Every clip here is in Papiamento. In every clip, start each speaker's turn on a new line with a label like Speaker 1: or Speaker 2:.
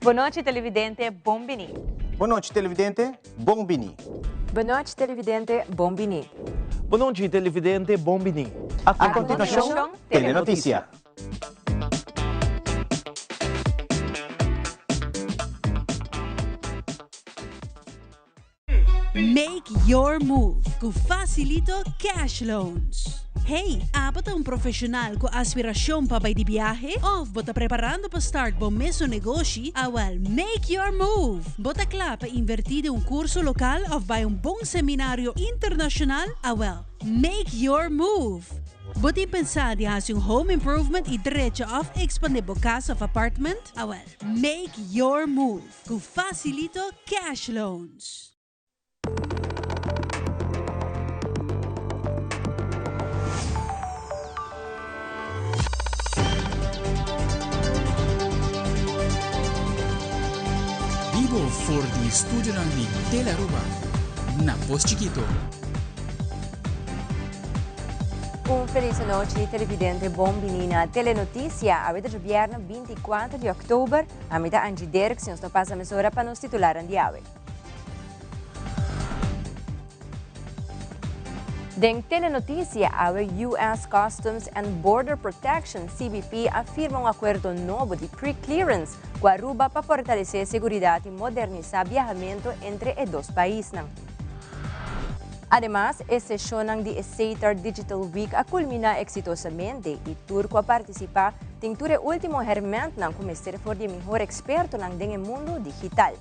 Speaker 1: Bon nochi televidente, bon bini.
Speaker 2: Bon nochi televidente, bon bini.
Speaker 3: Bon nochi televidente, bon bini.
Speaker 4: Bon nochi televidente, bon bini.
Speaker 2: A continuacion, Telenoticia.
Speaker 5: Make your move ku Facilito Cash Loans. Hey, abo ta un profeshonal ku aspirashon pa bai di biahe? Òf bo ta preparando pa start bo mesun negoshi? Awèl, make your move! Bo ta kla pa invertí den un kurso lokal òf bai un bon seminario internashonal? Awèl, make your move! Bo tin pensá di hasi un home improvement i drecha òf ekspandé bo kas òf apartment? Awèl, make your move! Ku Facilito Cash Loans.
Speaker 6: Bibo for di studionan di Telearuba na Pos Chikito.
Speaker 3: Un feliz anochi televidente, bon bini na Telenoticia. Awe ta djobièrnè 24 di òktober. Ami ta Angie Derks i nos ta pasa mesora pa nos titularnan di awe. Den Telenoticia awe US Customs and Border Protection, CBP, a firma un akuerdo nobo di pre-clearance ku Aruba pa fortalesé seguridat i modernisá biahamentu entre e dos paisnan. Ademas, e seshonnan di e Setar Digital Week a kulminá eksitosamente i tur ku a partisipá tin tur e último hèrmèntnan ku mester for di e mihor ekspertonan den e mundu digital.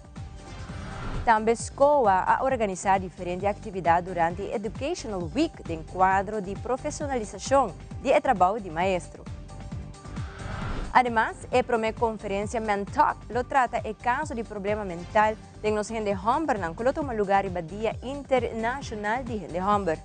Speaker 3: Tambe SCOA a organisá diferente aktividat durante e Educational Week den kuadro di profesionalisashon di e trabou di maestro. Ademas, e promé konferensia Men Talk lo trata e kaso di problema mental Den nos hende hòmbernan ku lo tuma lugá riba Dia Internashonal di Hende Hòmber.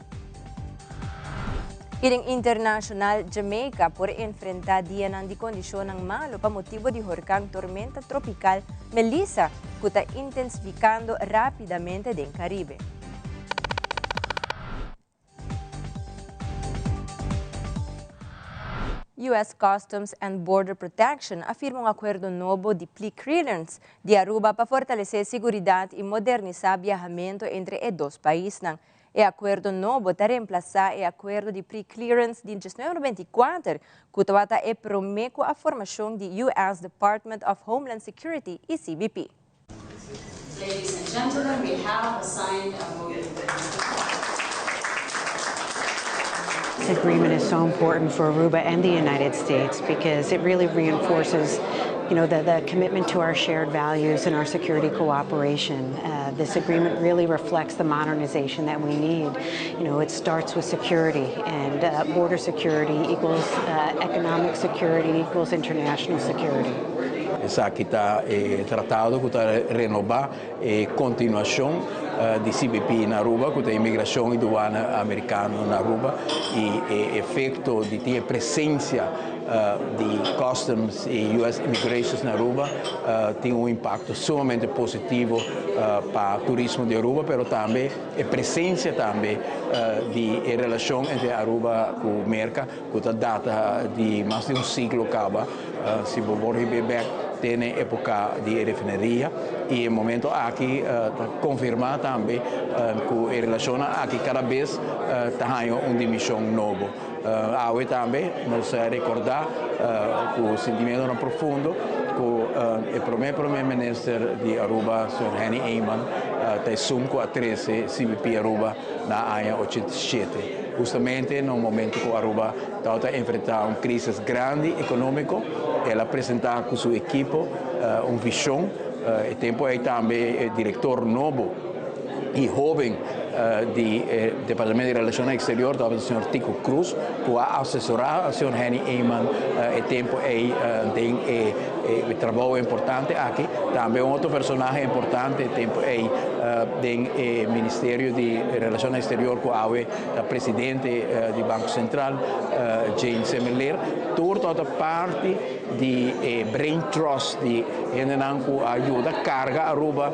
Speaker 3: I den internashonal Jamaica por enfrentá dianan di kondishonnan malu pa motibu di horkan tormenta tropikal Melissa ku ta intensifikando rápidamente den Karibe. US Customs and Border Protection a firma un akuerdo nobo di pre-clearance di Aruba pa fortalesé siguridat i modernisá biahamentu entre e dos paisnan. E akuerdo nobo ta remplasá e akuerdo di pre-clearance di 1994 ku tabata e promé ku a formashon di US Department of Homeland Security i CBP.
Speaker 7: Ladies and gentlemen, we have a signed MOU.
Speaker 8: This agreement is so important for Aruba and the United States because it really reinforces you know, the, the commitment to our shared values and our security cooperation. Uh, this agreement really reflects the modernization that we need. You know, it starts with security, and uh, border security equals uh, economic security equals international security.
Speaker 9: Esaki ta e tratado ku ta renobá e kontinuashon di CBP na Aruba, ku ta Imigrashon i Duana Amerikano na Aruba, i e efekto di tin e presensia di Customs i US Immigrations na Aruba tin un impakto sumamente positivo pa turismo di Aruba, pero tambe e presensia tambe di e relashon entre Aruba ku Merka ku ta data di mas di un siglo kaba, si bo por hib'é bèk te na e époka di e refineria i e momento aki ta konfirmá tambe ku e relashonnan aki kada bes ta haña un dimenshon nobo. Awe tambe nos a rekordá ku sintimentonan profundo ku e promé promé minister di Aruba, señor Henny Eman, ta esun ku a trese CBP Aruba na aña 87. Hustamente na un momento ku Aruba tabata enfrentá un krísis grandi ekonómiko, el a presentá ku su ekipo un vishon. E tempu ei tambe e direktor nobo i hóben di e Departamento di Relashonnan Eksterior tabata señor Tico Croes ku a asesorá señor Henny Eman e tempu ei den e trabou importante aki. Tambe un otro personahe importante e tempu ei den e Ministerio di Relacionnan Exterior cu awe ta presidente di Banco Central, Jane Semeleer. Tur tabata parti di e brain trust di hendenan cu a yuda carga Aruba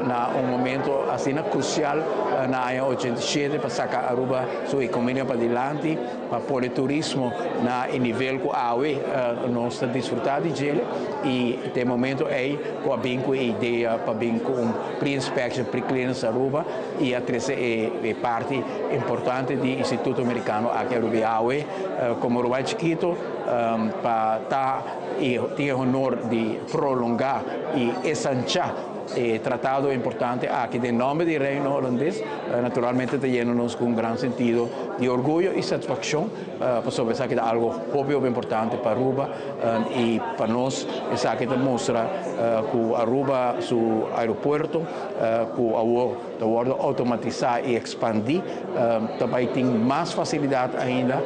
Speaker 9: na un momento asina crucial na aña 87 pa saca Aruba su economia padilanti, pa pone turismo na e nivel cu awe nos ta disfruta di djele y te e momento ey cu a bin cu e idea pa bin cu un pre-inspection, pre-clearance Aruba y a trece e parti importante di Instituto Americano aki Aruba y awe como Aruba Chikito pa ta y tin e honor di prolonga y esancha e tratado importante aki den nomber di Reino Holandes naturalmente ta yena nos cu un gran sentido di orguyo y satisfaccion pasobra esaki ta algo hopi hopi importante pa Aruba y pa nos esaki ta mustra cu Aruba su aeropuerto cu awor ta wordo automatisa y expandi ta bay tin mas facilidad ainda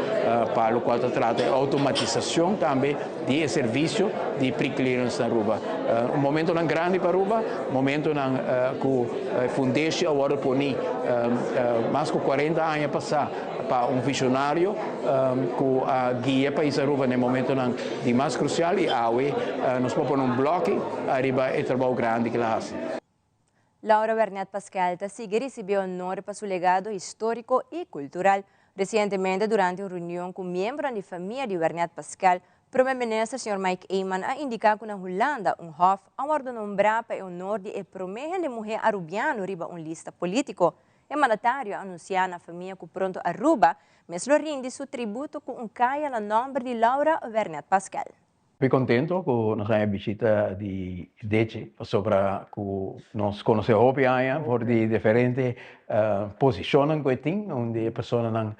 Speaker 9: pa locual ta trata e automatisacion tambe di e servicio di pre-clearance na Aruba. Un momentonan grandi pa Aruba, momentonan cu e fundeshi a wordo poni mas cu 40 aña pasa pa un visionario cu a guia pais Aruba na e momentonan di mas crucial y awe nos por pone un bloki ariba e trabou grandi cu el a haci.
Speaker 3: Laura Wernet Paskel ta sigui ricibi honor pa su legado historico y cultural. Recientemente durante un reunion cu miembronan di famia di Wernet Paskel, Prome Minister señor Mike Eman a indica cu na Hulanda un hof a wordo nombra pa e honor di e prome hende muhe Arubiano riba un lista politico. E mandatario a anuncia na famia cu pronto Aruba mes lo rindi su tributo cu un caya na nomber di Laura Wernet Paskel.
Speaker 9: Hopi contento cu nos a bishita di Deche pasobra cu nos conoce hopi aña for di diferente posicionnan cu e tin, un di e personanan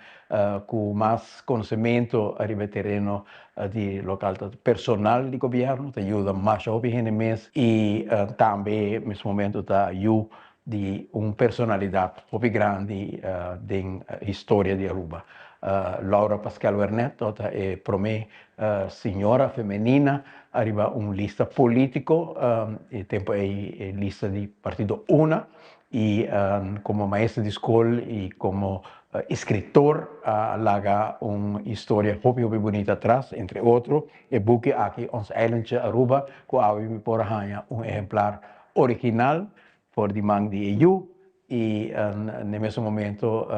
Speaker 9: cu mas conocemento ariba e tereno di local ta personal di gobierno, ta yuda masha hopi hende mes y tambe mes momento ta yu di un personalidad hopi grandi den historia di Aruba. Laura Pascal Wernet ta e prome señora femenina ariba un lista politico, e tempo ey e lista di partido una, y como maestra di scol y como escritor a laga un historia hopi hopi bunita atras, entre otro e buki aki Ons Eilandje Aruba cu awe mi por a haña un ehemplar original for di man di e yu y n'e mesun momento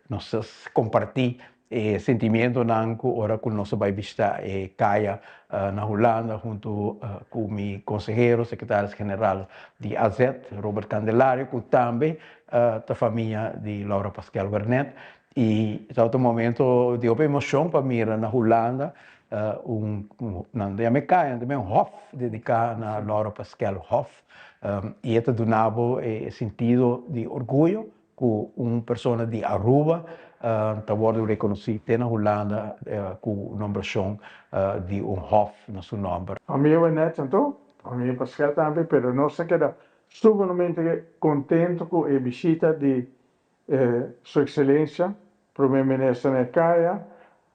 Speaker 9: nos ta comparti e sentimientonan cu ora cu nos a bay bishita e caya na Hulanda hunto cu mi consehero, secretaris general di AZ, Robert Candelario, cu tambe ta famia di Laura Paskel Wernet. Y tabata un momento di hopi emocion pa mira na Hulanda un, nan ta yama e caya, nan ta yama un hof dedica na Laura Paskel Hof. Y e ta duna bo e sentido di orguyo cu un persona di Aruba ta wordo reconoci te na Hulanda cu nombracion di un hof na su nomber.
Speaker 10: Famia Wernet anto, famia Paskel tambe, pero nos a keda sumamente contento cu e bishita di Su Excelencia Prome Minister na e caya.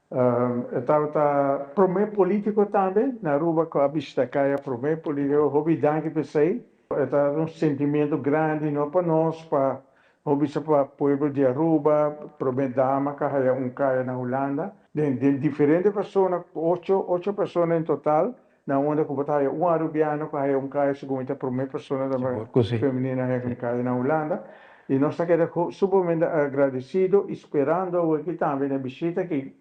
Speaker 10: E tabata prome politico tambe na Aruba cu a bishita caya, prome politico. Hopi danki p'esey. E ta un sentimiento grandi no pa nos, pa hopi bisa pa pueblo di Aruba, prome dama cu a haya un caya na Hulanda. Den den diferente persona, ocho ocho persona en total, Na unda ku bo ta haya un arubiano ku haya un kaya segun mi ta prome persona femenina haya un kaya na Hulanda i nos ta keda sumamente agradesido i sperando awor aki tambe na e bishita aki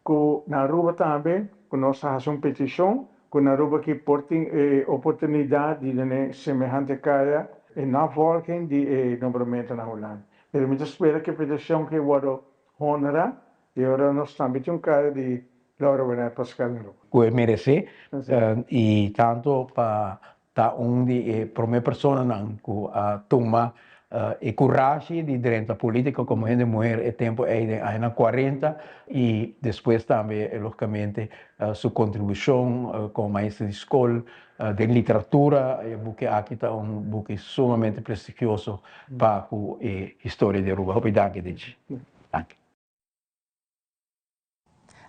Speaker 10: ku na Aruba tambe ku nos ta hasi un petishon ku na Aruba aki por tin e oportunidat di tene semehante kaya e navolging di e nombramentu na Hulanda. Pero mi ta spera ku e petishon ke wòrdu honra i ora nos tambe tin un kaya di Laura Wernet Pascal en Aruba.
Speaker 9: Cu e merece y tanto pa ta un di e prome personanan cu a tuma e curashi di drenta politica como hende muher e tempo ey den añanan cuarenta y despues tambe logicamente su contribucion como maestra di scol den literatura. E buki aki ta un buki sumamente prestigioso pa cu e historia di Aruba. Hopi danki Digi. Danki.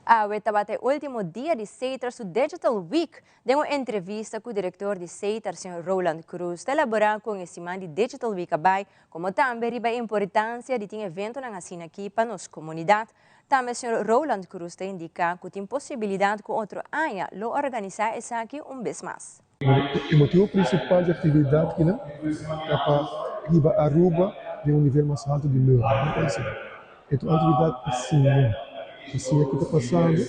Speaker 3: Awe tabata e ultimo dia di Setar su Digital Week. Den un entrevista cu director di Setar, señor Roland Croes, ta elabora con e siman di Digital Week a bay, como tambe riba e importancia di tin eventonan asina aki pa nos comunidad. Tambe señor Roland Croes ta indica cu tin posibilidad cu otro aña lo organisa esaki un bes mas.
Speaker 11: E motibo principal di actividad kinan ta pa hiba Aruba den un nivel mas halto di learning. E ta un actividad pa siña, pa siña ki ta pasando.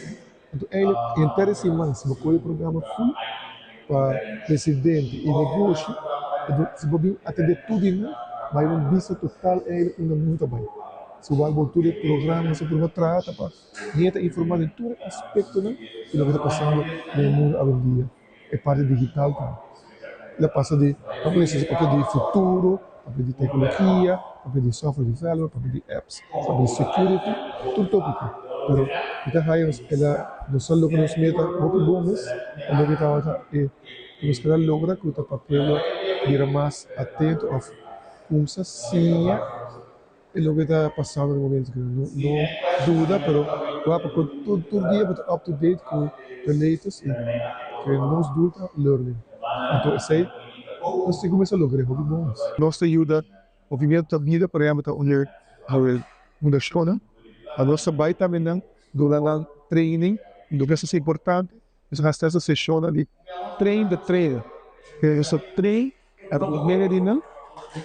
Speaker 11: Anto eigenlijk henter e siman si bo kohe e programa full pa presidente y negoshi, si bo bin atende tur di nan, bo hay un bista total eigenlijk unda mundo ta bay. Si bo wak bo tur e programa nos a purba traha ta pa hende ta informa den tur e aspectonan di loke ta pasando den e mundo awendia. E parti digital ta la pasa di papia di futuro, papia di tecnologia, papia di software development, papia di apps, papia di security, tur topico. Pero mi ta haya nos el a nos a logra nos meta hopi bon mes, e loke tabata e ku nos keda logra ku ta pa pueblo bira mas atento of kumsa siña E loke ta pasando na e momento aki no duda pero wak ku tur tur dia bo ta up to date ku the latest y ke nos dul ta learning anto esei nos tin kuminsá logra e hopi bon mes. Nos ta yuda Movimiento ta Bida por ehempel ta un e fundashonnan a nos ta bai tambe nan duna nan training loke a ser importante nos a hasta seshonnan di train the trainer ke nos ta train E promé di nan ta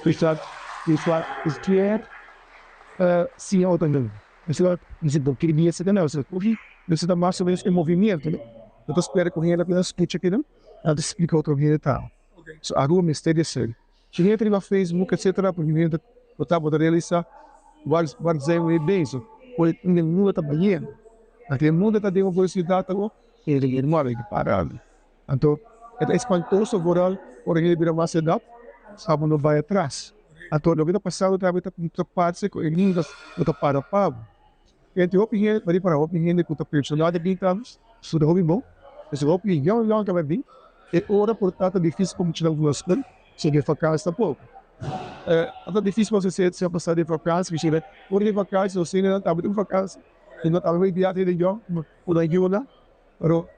Speaker 11: kier siña otro hende. Mester ta mas o menos e movimiento. No ta spera ku hende apenas skucha kinan, nan ta splika otro hende tambe. So Aruba mester di esei. Si hende ta riba Facebook etcetera por hende bo ta bo ta realisa waar zijn we mee bezig. Unda e mundo ta bayendo. E mundo ta den un velosidat awor ku no a para. Anto e ta espantoso vooral ora hende bira mas edad, sa bo no bai atras. Anto loke ta pasando tambe ta ta parse ku e ningas no ta para pa bo. Kende hopi hende, bo ripara hopi hende ku ta pensionado bin tambe, su ta hopi bon, pasobra hopi yòn yòn ta bai bin, e ora por ta ta dificil pa muchanan ku na skol sigui e vakansi tampoco. Ta dificil pa bo ser pasa den vakansi, pasobra ora di vakansi nos hendenan tambe tin vakansi i no tambe bai biaha hende yòn ku nan yunan. Pero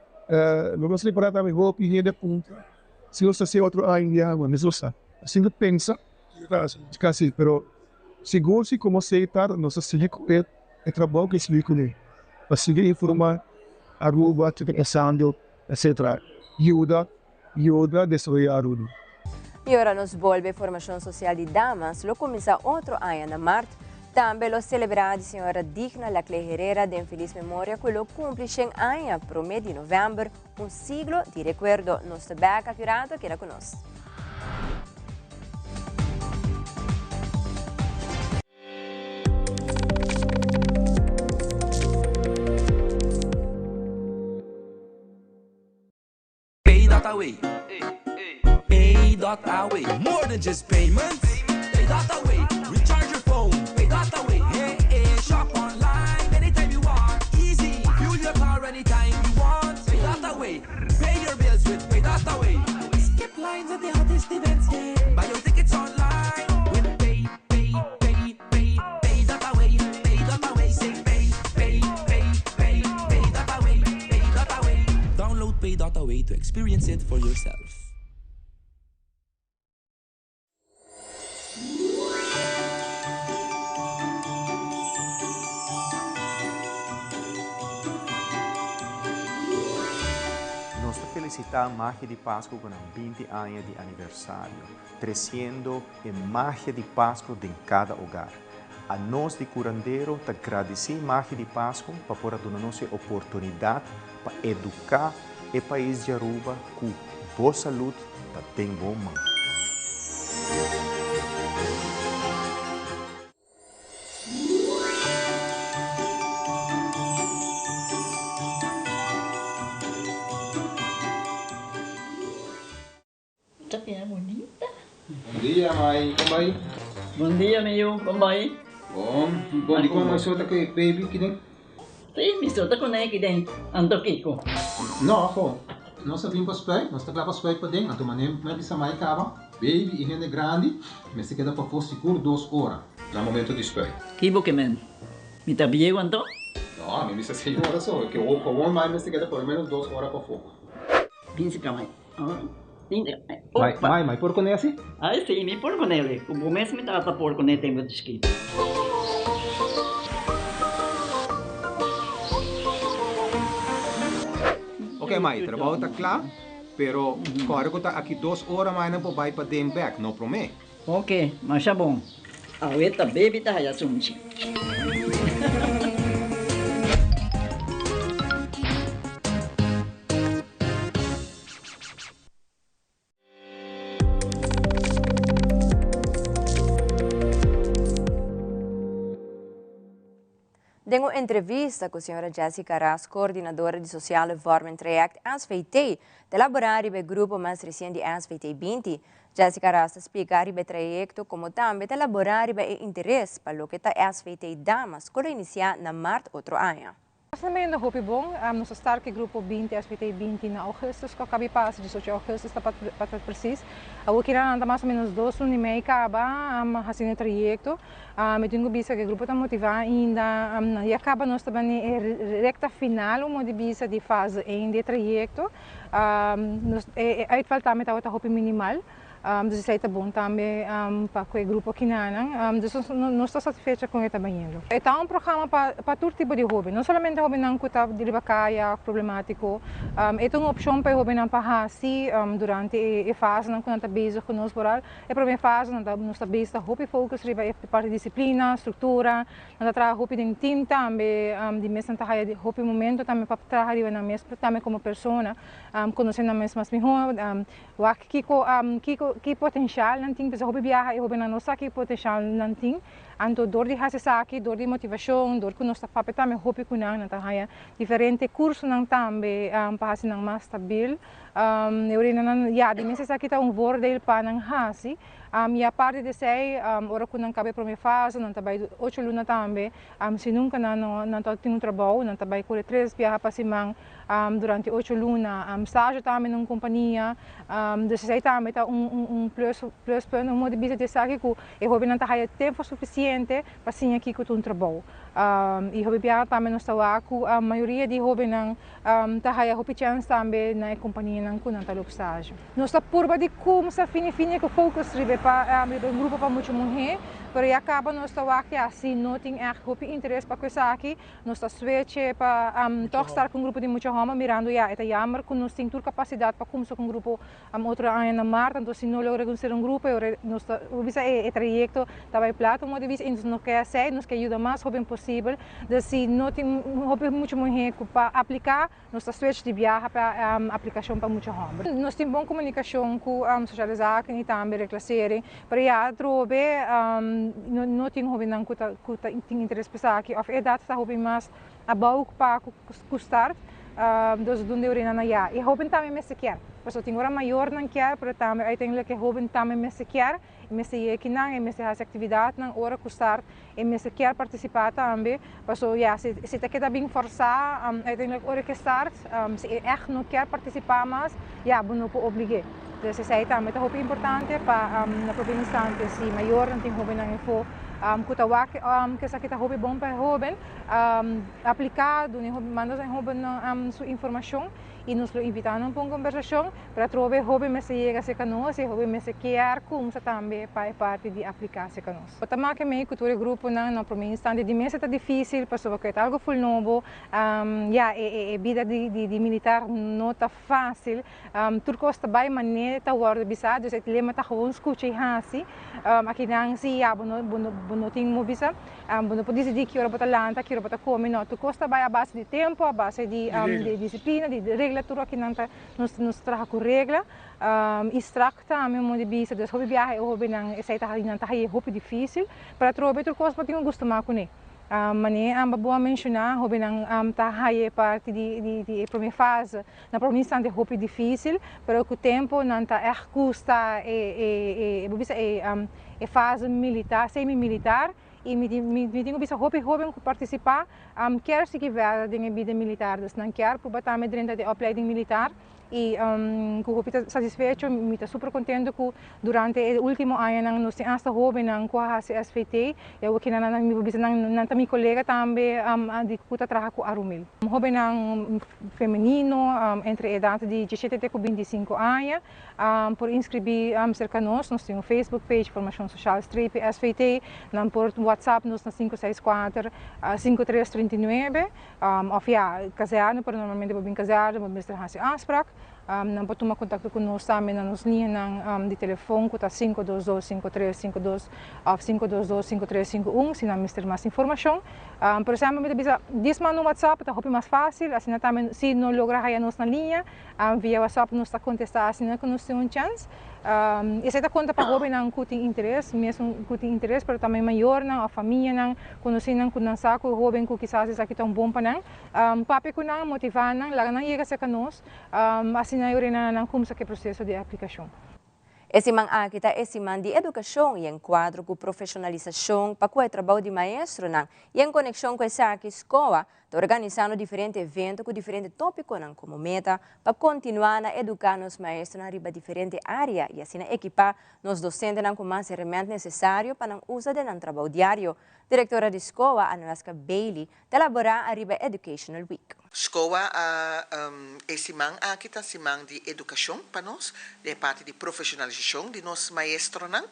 Speaker 11: lo nos repará tambe hopi hende a puntra si nos ta hasi otro aña ya, nos no sa. Asina ta pensa kasi, pero sigur si komo Setar nos ta sigui ku e trabou ku e sigui kuné pa sigui informá Aruba ke ta pasando etcetera, yuda yuda desaroyá Aruba.
Speaker 3: Y ora nos bolbe Formacion Social di Damas lo cuminsa otro aña na maart. Tambe lo celebra di señora Digna Laclé Herrera den feliz memoria cu lo cumpli shen aña prome di november, un siglo di recuerdo. Nos ta bek aki un rato, keda cu nos.
Speaker 12: Pay dot away Pay dot away More than just payments Pay dot away Recharge your phone Pay dot away Hey hey Shop online anytime you want Easy Fuel your car anytime you want Pay dot away Pay your bills with Pay dot away Skip lines at the hottest events yeah Buy your tickets online With Pay Pay Pay Pay Pay dot away Pay dot away Say pay Pay Pay Pay Pay dot away Pay dot away Download Pay dot away to experience it for yourself.
Speaker 13: Nos ta felicita Magia di Pasco cu nan 20 aña di aniversario, treciendo e magia di Pasco den cada hogar. Anos di Curandero ta gradici Magia di Pasco pa por a duna nos e oportunidad pa educa e pais di Aruba cu bo salud ta den bo man.
Speaker 14: Ta bira bunita.
Speaker 15: Bon dia mai, kon bai?
Speaker 14: Bon dia mi yu, kon bai?
Speaker 15: Bon, bon di kon mai so ta ku e baby ki den?
Speaker 14: Si, mi so ta kuné ki den, anto kiko?
Speaker 15: No, ho, nos a bin pa spuit, nos ta kla pa spuit paden, anto manera mi a bisa mai kaba, baby i hende grandi mester keda pafó sigur dos ora na momento di spuit.
Speaker 14: Ki bo ke men? Mi ta bieu anto?
Speaker 15: No, mi bisa 6 ora so. Ke gewoon mai mester keda por lo menos 2 ora pafó.
Speaker 14: Binse ka mai.
Speaker 15: Mai, mai, mai por kuné asi?
Speaker 14: Ai si, mi por kuné li. Ku bo mes mi tata por kuné tempu di chikitu.
Speaker 15: Ok mai, trabou ta kla, pero kòrda ku ta aki 2 ora mai nan por bai paden bèk, no promé.
Speaker 14: Ok, masha bon. Awe ta baby ta haya sunchi.
Speaker 3: Den un entrevista ku señora Jessica Ras, koordinadora di Sociale Vorming Traject, SVT, ta elaborá riba e grupo mas resien di SVT 20. Jessica Ras ta splika riba e trayekto komo tambe ta elaborá riba e interes pa loke ta SVT Damas ku lo inisiá na mart otro aña.
Speaker 16: Nos ta mendo hopi bon. Nos a start ku e grupo 20, SVT 20 na augustus ku a kabi pasa, 18 augustus ta pa ta presis. Awor kira nan ta mas o menos 2 luna i mei kaba hasiendo e trayekto. Mi tin ku bisa ku e grupo ta motivá ainda. Ya kaba nos ta bini e rekta final, un modo di bisa, di fase 1 di e trayekto. Nos e uitval tambe tabata hopi minimal, dus esei ta bon tambe pa ku e grupo kinanan. Dus nos ta satisfecho kon e ta bayendo. E ta un programa pa tur tipo di hoben, no solamente hobennan ku ta riba kaya òf problemátiko. E ta un opshon pa e hobennan pa hasi durante e fasenan ku nan ta bezig ku nos. Vooral e promé fase nan ta nos ta bezig ta hopi focus riba e parti disiplina, struktura. Nan ta traha hopi den team tambe, di mes nan ta haya hopi momento tambe pa traha riba nan mes tambe como persona, conoce nan mes mas miho, wak kico kico ki potencial nan tin, pasobra hopi biaha e hobennan no sa ki potencial nan tin, anto dor di haci esaki, dor di motivacion, dor cu nos ta papia tambe hopi cu nan, nan ta haya diferente cursonan tambe pa haci nan mas stabil, e orina nan ya di mes esaki ta un voordeel pa nan haci. I aparte di esei, ora ku nan kaba e promé fase, nan ta bai ocho luna tambe. Si nunka nan no nan ta tin un trabou, nan ta bai kore tres biaha pa siman durante ocho luna. Stage tambe na un kompania. Dus esei tambe ta un un plus pluspunt, un modo di bisa di esaki ku e hóbennan ta haya tempu sufisiente pa siña kiko ta un trabou. I hopi biaha tambe nos ta wak ku mayoria di hóbennan ta haya hopi chèns tambe na e kompanianan ku nan ta loop stage. Nos ta purba di kumsa fini fini ku focus riba e pa riba un grupo pa mucha muhé, pero ya kaba nos ta wak ya si no tin ègt hopi interes pa ku esaki, nos ta switch pa tòg start ku un grupo di mucha hòmber mirando ya e ta yammer ku nos tin tur kapasidat pa kumsa ku un grupo otro aña na mart, anto si no logra kunsera un grupo e ora nos ta bisa e trayekto ta bai plat un modo di bisa i nos no ke asei, nos ke yuda mas hoben posibel, dus si no tin hopi mucha muhé ku pa apliká. Nos ta switch di biaha pa aplikashon pa mucha hòmber. Nos tin bon komunikashon ku Sociale Zaken i tambe Reclassering, pero ya atrobe no tin hóbennan ku ta ku ta tin interes pa esaki òf edat ta hopi mas abou pa ku start, dus dunde orina nan ya. E hóben tambe mester kier, pasobra tin ora mayornan kier, pero tambe uiteindelijk e hóben tambe mester kier. E mester yega kinan, e mester hasi aktividatnan ora ku start, e mester kier partisipá tambe. Paso ya, si si ta keda bin forsá, uiteindelijk ora ku start, si e ègt no kier partisipá mas, ya, bo no por oblig'é. Dus esei tambe ta hopi importante pa na propio instante si mayornan tin hóbennan efo ku ta wak ku esaki ta hopi bon pa e hóben, apliká, duna e hóben, manda e hóbennan su informashon i nos lo invitá nan pa un kombersashon. Pero atrobe hopi mester yega cerca nos y hopi mester kier cumsa tambe pa e parti di aplica cerca nos. Bo ta maka mei cu tur e gruponan na prome instante di mester ta dificil pasobra cu e ta algo full nobo, ya e bida di militar no ta facil, tur cos ta bay manera ta wordo bisa, dus e lema ta gewoon scucha y haci, akinan si ya bo no tin mo bisa. Bo no por disidí ki ora bo ta lanta, ki ora bo ta kome, no. Tur kos ta bai a base di tempu, a base di disiplina, di regla. Tur akinan ta nos nos traha ku regla i strak tambe un modo di bisa. Dus hopi biaha e hobennan esei ta nan ta haña hopi difísil, pero atrobe tur kos bo tin ku gustumá kuné. Manera amba bo a menshoná, hobennan ta haña e parti di di e promé fase na promé instante hopi difísil, pero ku tempu nan ta ègt gusta e e e bo bisa e e fase militar, semi militar. Y mi mi mi tin cu bisa hopi hoben cu participa kier sigui verder den e bida militar, dus nan kier proba tambe drenta den opleiding militar. Y cu hopi ta satisfecho, mi ta super contento cu durante e ultimo añanan nos tin hasta hobennan cu a haci SVT y awor kinan nan mi por bisa nan nan ta mi colega tambe di cu ta traha cu Arumil. Hobennan femenino entre edad di diesshete te cu bintisinco aña por inscribi cerca nos, nos tin un Facebook page Formacion Social streepje SVT, nan por WhatsApp nos na sinku seis kuater sinku tres trinta i nuebe. Of ya, kazerne, pero normalmente bo bin kazerne, bo mester hasi afsprak. Nan por tuma kontakto ku nos tambe na nos liñanan di telefon ku ta 522 5352 òf 522 5351 si nan mester mas informashon. Por ehèmpel mi ta bisa dis manda un whatsapp ta hopi mas fásil, asina tambe si no logra haya nos na liña via whatsapp nos ta kontestá asina ku nos tin un chèns. Esei ta konta pa hóbennan ku tin interes, mesun ku tin interes, pero tambe mayornan òf famianan, konosínan ku nan sa ku e hóben ku kisas esaki ta un bon pa nan. Papia ku nan, motivá nan, laga nan yega serka nos, asina e ora nan kumsa ku e proseso di aplikashon.
Speaker 3: E siman aki ta e siman di edukashon i enkuadro ku profeshonalisashon pa ku e trabou di maestronan i en konekshon ku esaki SKOA Ta organisando diferente evento ku diferente tópikonan komo meta pa kontinuá na eduká nos maestronan riba diferente área i asina ekipá nos dosentenan ku mas herrement nesesario pa nan usa den nan trabou diario. Direktora di SCOA, Anueska Bailey, ta elaborá ariba Educational Week.
Speaker 17: SCOA a E siman aki ta siman di edukashon pa nos, den e parti di profeshonalisashon di nos maestronan.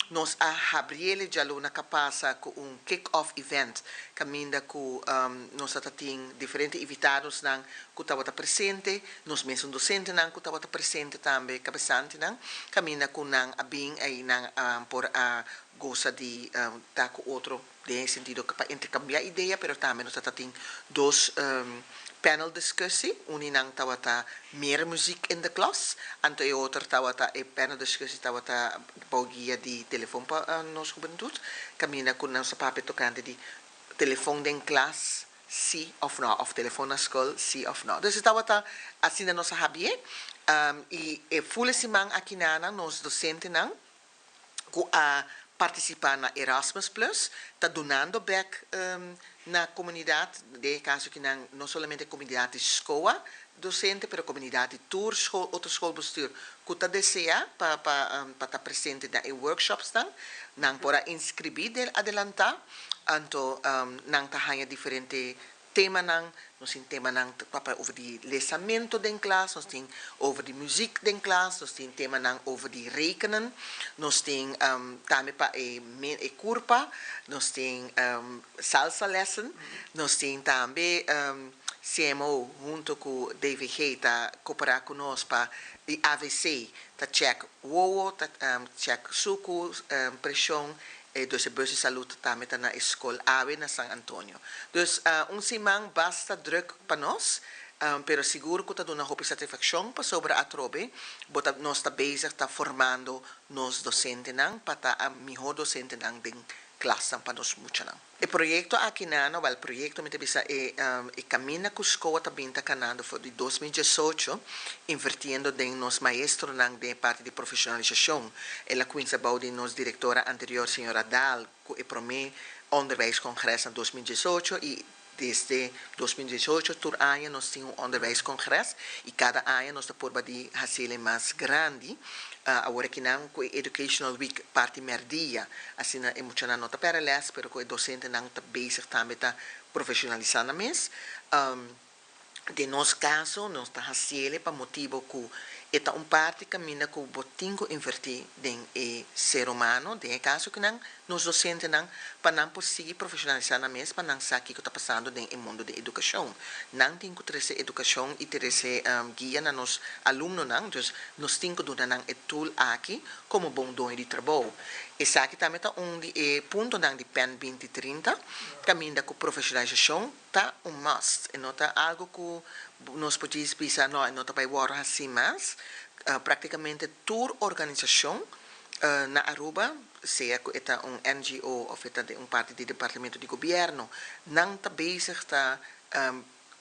Speaker 17: Nos a habriele djaluna ka pasa ku un kick-off event kaminda ku nos a ta tin diferente invitadosnan ku tabata presente, nos mesun dosentenan ku tabata presente tambe, kabesantenan, kaminda ku nan a bin ei nan por a gosa di ta ku otro den e sentido pa interkambiá idea, pero tambe nos a ta tin dos panel discussie, un di nan tabata Meer muziek in de klas, anto e otro tabata e panel discussie tabata bou guia di telefon pa nos hubentud, caminda cu nos a papia tocante di telefon den klas si of no, of telefon na school si of no. Dus e tabata asina nos a habié, y e ful e siman akinanan nos docentenan ku a partisipá na Erasmus Plus ta dunando bèk na komunidat, den e kaso ki nan no solamente komunidat di SCOA dosente pero komunidat di tur skol otro skolbestuur ku ta deseá pa pa pa ta presente na e workshopsnan, nan por a inskribí den adelantá anto nan ta haña diferente Temanan, Nos tin temanan ta papia over di lesamento den klas, nos tin over di muziek den klas, nos tin temanan over di rekenen, nos tin tambe pa e e kurpa, nos tin salsa lessen, nos tin tambe CMO hunto ku DVG ta koperá ku nos pa di AVC ta chèk wowo, ta chèk suku, preshon E dus e bus di salud tambe ta na e skol awe na San Antonio. Dus un siman basta druk pa nos, pero sigur ku ta duna hopi satisfakshon pasobra atrobe bo ta nos ta bezig ta formando nos dosentenan pa ta a mihó dosentenan den klasnan pa nos muchanan. E proyekto aki nano, wèl proyekto mi ta bisa e e kaminda ku SCOA ta bin ta kanando for di 2018 invertiendo den nos maestronan den e parti di profeshonalisashon. El a kuminsa bou di nos direktora anterior señora Daal ku e promé onderwijscongres na 2018 i desde 2018 tur aña nos tin un onderwijscongres i kada aña nos ta purba di hasiel e mas grandi. Awor akinan ku e Educational Week parti mèrdia asina e muchanan no ta pèrdè lès pero ku e dosentenan ta bezig tambe ta profeshonalisá nan mes. Den nos kaso nos ta hasiel pa motibo ku e ta un parti kaminda ku bo tin ku invertí den e ser humano, den e kaso ku nan, nos dosentenan, pa nan por sigui profeshonalisá nan mes, pa nan sa kiko ta pasando den e mundo di edukashon. Nan tin ku trese edukashon i trese guia na nos alumnonan, dus nos tin ku duna nan e tool aki komo bon doño di trabou. Esaki tambe ta un di e puntonan di Pen binti trinta, kaminda ku profeshonalisashon Ta un must, e no ta algo cu nos por djis bisa no, e no ta bay worde haci mas. Practicamente tur organisacion na Aruba, sea cu e ta un NGO of e ta den un parti di departamento di gobierno, nan ta bezig ta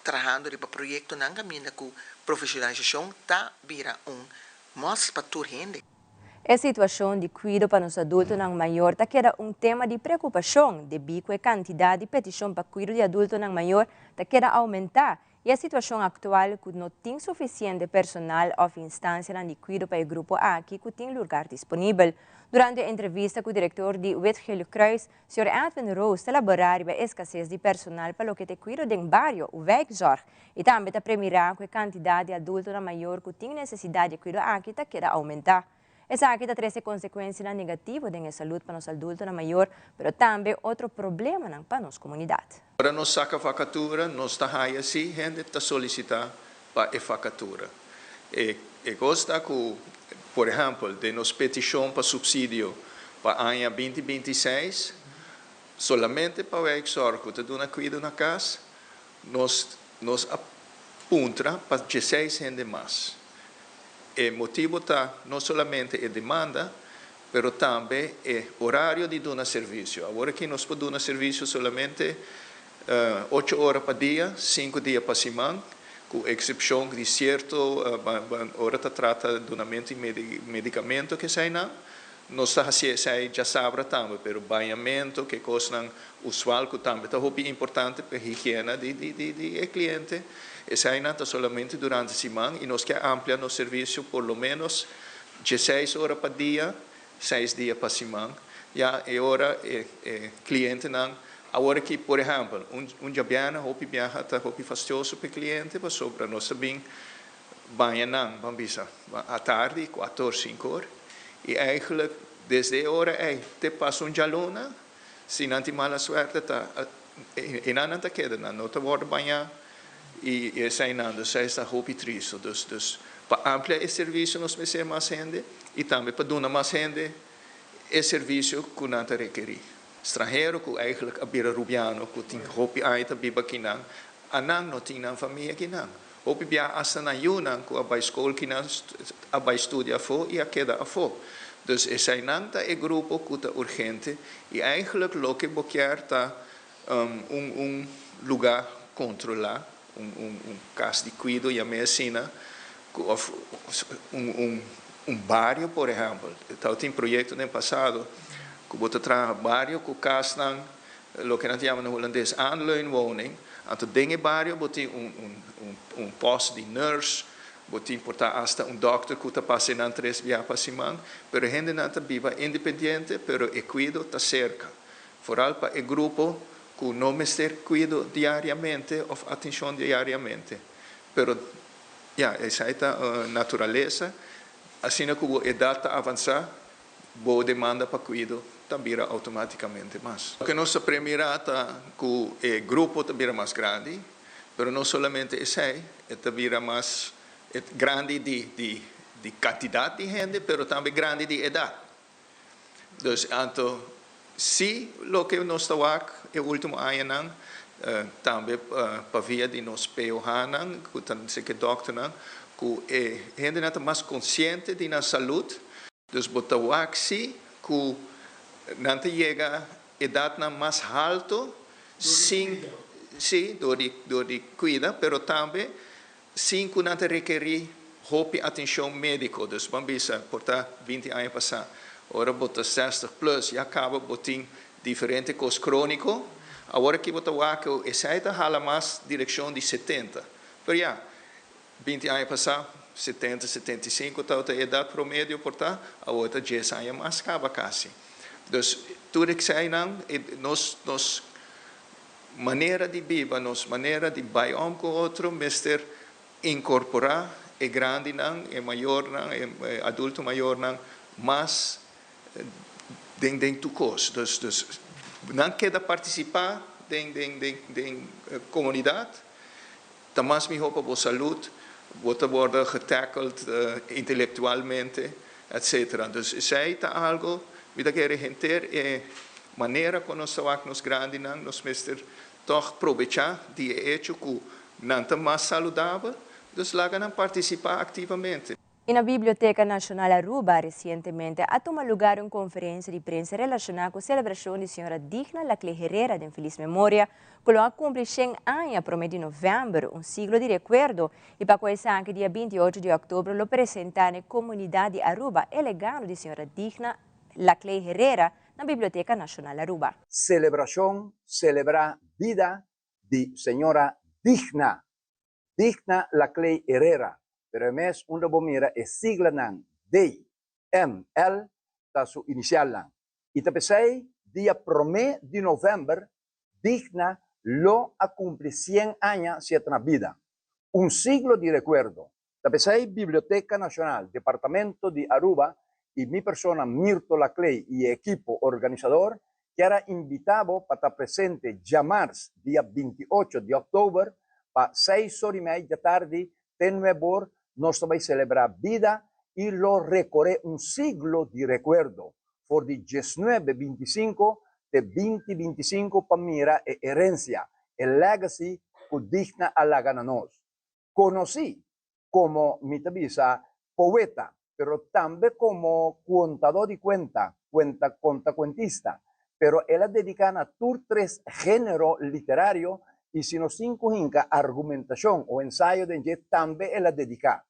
Speaker 17: trahando riba proyectonan caminda cu profesionalisacion ta bira un must pa tur hende.
Speaker 3: E situacion di cuido pa nos adultonan mayor ta keda un tema di preocupacion, debi cu e cantidad di peticion pa cuido di adultonan mayor ta keda aumenta y e situacion actual cu no tin suficiente personal of instancianan di cuido pa e grupo aki cu tin lugar disponibel. Durante e entrevista cu director di Wit Gele Kruis, señor Edwin Roos ta elabora riba e escasez di personal pa loke ta e cuido den bario, wijkzorg, y tambe ta premira cu e cantidad di adultonan mayor cu tin necesidad di e cuido aki ta keda aumenta. Esaki ta trece consecuencianan negativo den e salud pa nos adultonan mayor, pero tambe otro problemanan pa nos comunidad.
Speaker 18: Ora nos saca vacatura, nos ta haya si hende ta solicita pa e vacatura. E e cos ta cu, por ehempel, den nos peticion pa subsidio pa aña binti 26, solamente pa wijkzorg cu ta duna cuido na cas, nos nos a puntra pa 16 hende mas. E motibo ta no solamente e demanda, pero tambe e horario di duna servicio. Awor aki nos por duna servicio solamente 8 ora pa dia, 5 dia pa siman, cu excepcion di cierto ora ta trata dunamento di medicamento cu esey nos ta haci esey diasabra tambe, pero bañamento, cu cosnan usual cu tambe ta hopi importante pa higiena di e cliente, esey ta solamente durante siman y nos kier amplia nos servicio por lo menos 16 ora pa dia, 6 dia pa siman. Ya e ora e clientenan awor aki, por ehempel, un diabierna hopi biaha ta hopi fastioso pa cliente, pasobra nos ta bin baña nan, ban bisa, atardi, 4 or, 5 or. Y eigenlijk, desde e ora ey, te pasa un dialuna, si nan tin mala suerte, ta, e nan ta keda, nan no ta wordo baña, y esey nan, dus esey ta hopi tristo. Dus, pa amplia e servicio nos mester mas hende, y tambe pa duna mas hende e servicio cu nan ta rekeri. Stranhero cu eigenlijk a bira Rubiano, cu tin hopi aña ta biba akinan, anan no tin nan famia akinan. Hopi bia hasta nan yiunan cu a bay school akinan a bay studia afo y a keda afo. Dus eseynan ta e grupo cu ta urgente y eigenlijk loke bo kier ta un lugar controla, un cas di cuido, yam'e asina, of un bario, por ehempel. Tabatin proyecto den pasado cu bo ta traha bario cu casnan, loke nan ta yama na Hulandes aanleunwoning. Anto den e bario bo tin un post di nurse, bo tin por ta hasta un dokter cu ta pasa nan tres biaha pa siman, pero hendenan ta biba independiente, pero e cuido ta cerca. Vooral pa e grupo cu no mester cuido diariamente of atencion diariamente. Pero ja, esey ta naturalesa. Asina cu bo edad ta avansa, bo demanda pa cuido ta bira automaticamente mas. Loke nos ta premira ta cu e grupo ta bira mas grandi, pero no solamente esey, e ta bira mas grandi di cantidad di hende, pero tambe grandi di edad. Dus anto, si loke nos ta wak e ultimo añanan, tambe pa via di nos POH-nan, cu ta seke dokternan, cu e hendenan ta mas consciente di nan salud, dus bo ta wak si cu nan ta yega edadnan mas halto sin, si, door di cuida, pero tambe sin cu nan ta rekeri hopi atencion medico. Dus ban bisa, por ta 20 aña pasa, ora bo ta 60 plus, ya caba bo tin diferente cos cronico. Awor aki bo ta wak esey ta hala mas direccion di 70. Pero ja, 20 aña pasa, 70, 75 ta e edad promedio por ta, awor ta 10 aña mas caba casi. Dus tur eseynan, nos manera di biba, nos manera di bay om cu otro, mester incorpora e grandinan, e mayornan, e adulto mayornan, mas den tur cos. Dus nan keda participa den comunidad, ta mas miho pa bo salud, bo ta worden getackled intelectualmente, etc. Dus esey ta algo, mi ta kere henter e manera cu nos ta wak nos grandinan, nos mester toch aprovecha di e hecho cu nan ta mas saludabel, dus laga nan participa activamente.
Speaker 3: Y na Biblioteca Nacional Aruba recientemente a tuma lugar un conferencia di prensa relaciona cu celebracion di señora Digna Laclé Herrera den feliz memoria, cu lo a cumpli 100 aña prome di november, un siglo di recuerdo, y pa cu esaki dia 28 di october lo presenta na comunidad di Aruba e legado di señora Digna Laclé Herrera na Biblioteca Nacional Aruba.
Speaker 19: Celebracion Celebra bida di señora Digna Digna Laclé Herrera, pero e mes unda bo mira e siglanan D, M, L ta su inicialnan. Y ta p'esey dia prome di november Digna lo a cumpli cien aña si e ta na bida. Un siglo di recuerdo. Ta p'esey Biblioteca Nacional, Departamento di Aruba y mi persona Mirto Laclé y e ekipo organisador kier a invita bo pa ta presente djamars dia 28 di october pa seis or y mei djatardi te nuebe or. Nos ta bay celebra bida y lo recore un siglo di recuerdo for di 1925 te 2025 pa mira e herencia, e legacy cu Digna a laga na nos. Conoci como mi ta bisa poeta, pero tambe como contador di cuenta, cuenta contacuentista, pero el a dedica na tur tres genero literario y si nos tin cu hinca argumentacion o ensayo den dje tambe el a dedica.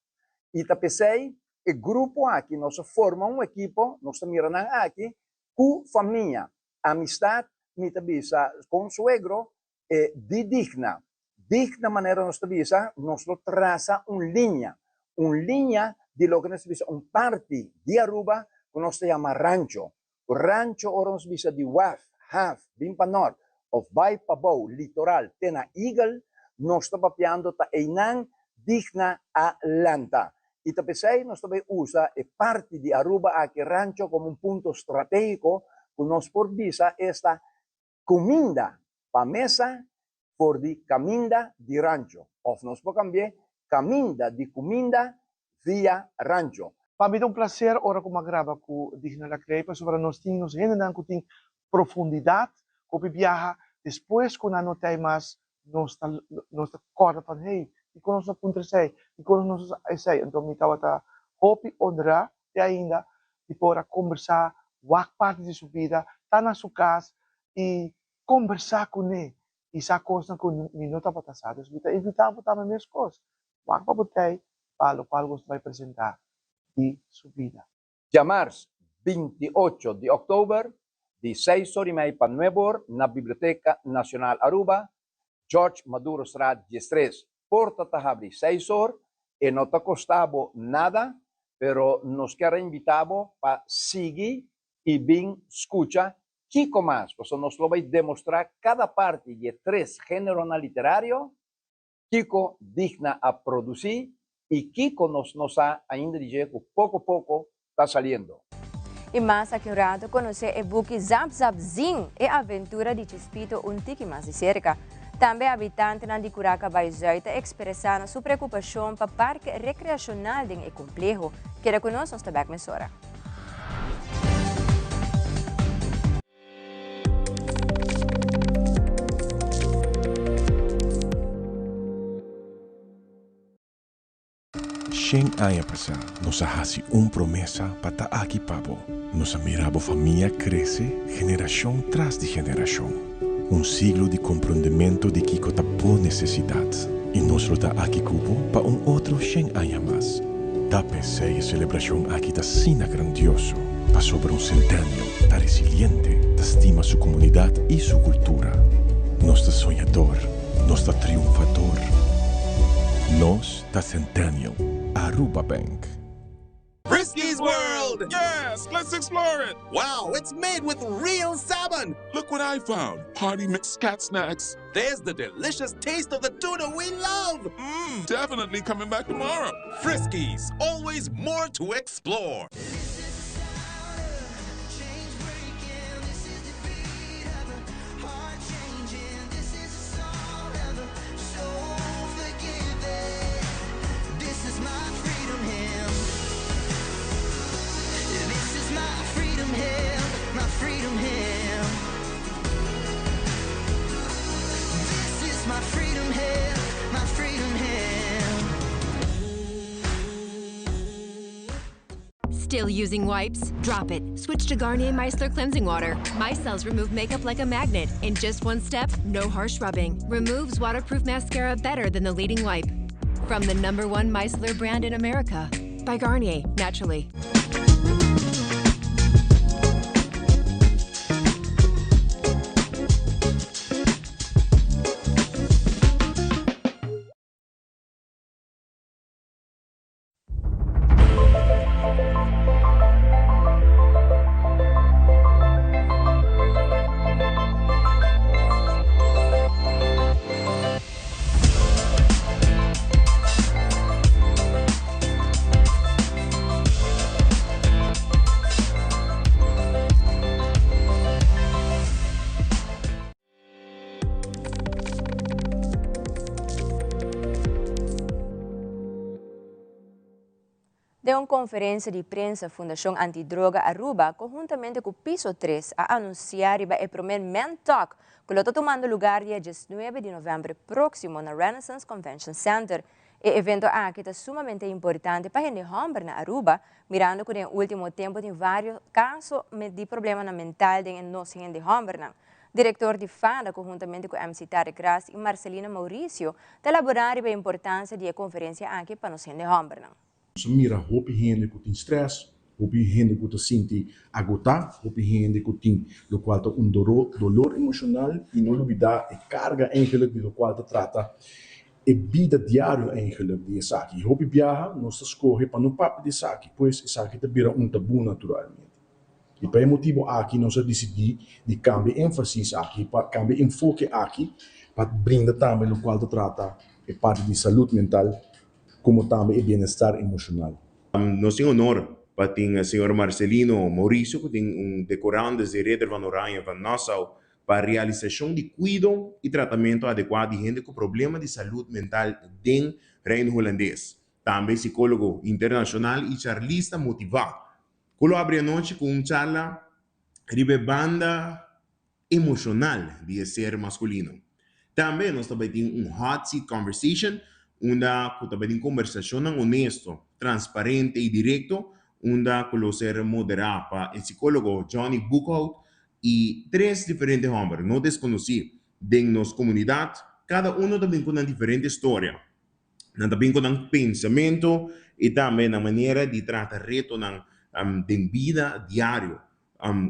Speaker 19: Y ta p'esey e grupo aki nos a forma un ekipo, nos ta mira nan aki, cu famia, amistad, mi ta bisa consuegro, E di digna. Digna manera nos ta bisa, nos lo trasa un liña, un liña di loke nos ta bisa un parti di Aruba ku nos ta yama rancho. Rancho ora nos bisa di waf, haf, bin pa nort of bai pabou, litoral, te na Eagle, nos ta papiando ta einan digna a lanta. I ta p'esei nos ta bai usa e parti di Aruba aki, rancho, komo un punto stratégiko ku nos por bisa esta Kuminda pa mesa for di kaminda di rancho òf nos por kambi'é kaminda di kuminda via rancho.
Speaker 20: Pa mi ta un placer ora cu mi a graba cu Digna Laclé pasobra nos tin nos hendenan cu tin profundidad cu hopi biaha despues cu nan no ta ey mas nos ta nos ta corda van hey dicon nos no puntra esey dicon nos no sa esey enton mi tabata hopi honra te ainda di por a combersa wak parti di su bida ta na su cas y combersa cune y sa cosnan cu mi no tabata sa dus mi ta invita bo tambe mescos wak pa bo tey pa locual bo ta bay presenta di su bida.
Speaker 19: Djamars 28 di òktober, di seis or i mei pa nuebe or na Biblioteca Nacional Aruba, George Madurostraat 13. Porta ta habri seis or, e no ta kosta bo nada, pero nos kier a invita bo pa sigui i bin skucha kiko mas, pasobra nos lo bai demostrá kada parti di e tres géneronan literario, Kiko Digna a produci y kiko nos no sa ainda di dje cu poco poco ta saliendo.
Speaker 3: Y mas aki un rato conoce e buki Zap Zap Zin, e aventura di Chispito un tiki mas di cerca. Tambe habitantenan di Curaca Bay Zuid ta expresa na su preocupacion pa parke recreacional den e compleho. Keda cu nos, nos ta bek mesora.
Speaker 21: Shen aña pasá nos a hasi un promesa pa ta aki pa bo. Nos a mira bo famia krese generashon tras di generashon. Un siglo di komprondementu di kiko ta bo nesesidat. I nos lo ta aki ku bo pa un otro shen aña mas. Ta p'esei e selebrashon aki ta asina grandioso, pasobra un Centennial ta resiliente, ta stima su komunidat i su kultura. Nos ta soñador, nos ta triunfador. Nos ta Centennial, Aruba Bank.
Speaker 22: Friskies World! Yes, let's explore it! Wow, it's made with real salmon! Look what I found! Party mix cat snacks. There's the delicious taste of the tuna we love! Mmm, definitely coming back tomorrow. Friskies, always more to explore.
Speaker 1: Still using wipes? Drop it. Switch to Garnier Micellar Cleansing Water. Micelles remove makeup like a magnet. In just one step, no harsh rubbing. Removes waterproof mascara better than the leading wipe. From the number one micellar brand in America. By Garnier, naturally.
Speaker 3: Den un conferencia di prensa Fundacion Antidroga Aruba conhuntamente cu Piso 3 a anuncia riba e prome Men Talk cu lo ta tumando lugar dia 19 di november proximo na Renaissance Convention Center. E evento aki ta sumamente importante pa hende homber na Aruba, mirando cu den ultimo tempo tin varios caso di problemanan mental den e nos hende hombernan. Director di FADA conhuntamente cu MC Tarek Ras y Marcelino Mauricio ta elabora riba e importancia di e conferencia aki pa nos hende hombernan.
Speaker 21: Nos a mira hopi hende ku tin strès, hopi hende ku ta sinti agotá, hopi hende ku tin lokual ta un dolor emoshonal i no lubidá e karga eigenlik di lokual ta trata e bida diario eigenlik di esaki. I hopi biaha nos ta skohe pa no papia di esaki, pues esaki ta bira un tabú naturalmente. I pa e motibu aki nos a disidí di kambia énfasis aki, pa kambia enfoke aki pa brinda tambe lokual ta trata e parti di salud mental komo tambe e bienestar emoshonal.
Speaker 4: Nos tin honor pa tin señor Marcelino Mauricio ku tin un decorandus di Ridder van Oranje van Nassau pa realisashon di kuido i tratamentu adekuá di hende ku problema di salud mental den Reino Hulandes. Tambe sikólogo internashonal i charlista motivá ku lo abri anochi ku un charla riba e banda emoshonal di e ser maskulino. Tambe nos ta bai tin un hot seat conversation unda ku ta bai tin kombersashonnan onesto, transparente i direkto unda ku lo ser moderá pa e sikólogo Johnny Boekhout i tres diferente hòmber no deskonosí den nos komunidat, kada uno ta bin ku nan diferente storia. Nan ta bin ku nan pensamentu i tambe nan manera di trata retonan den bida diario,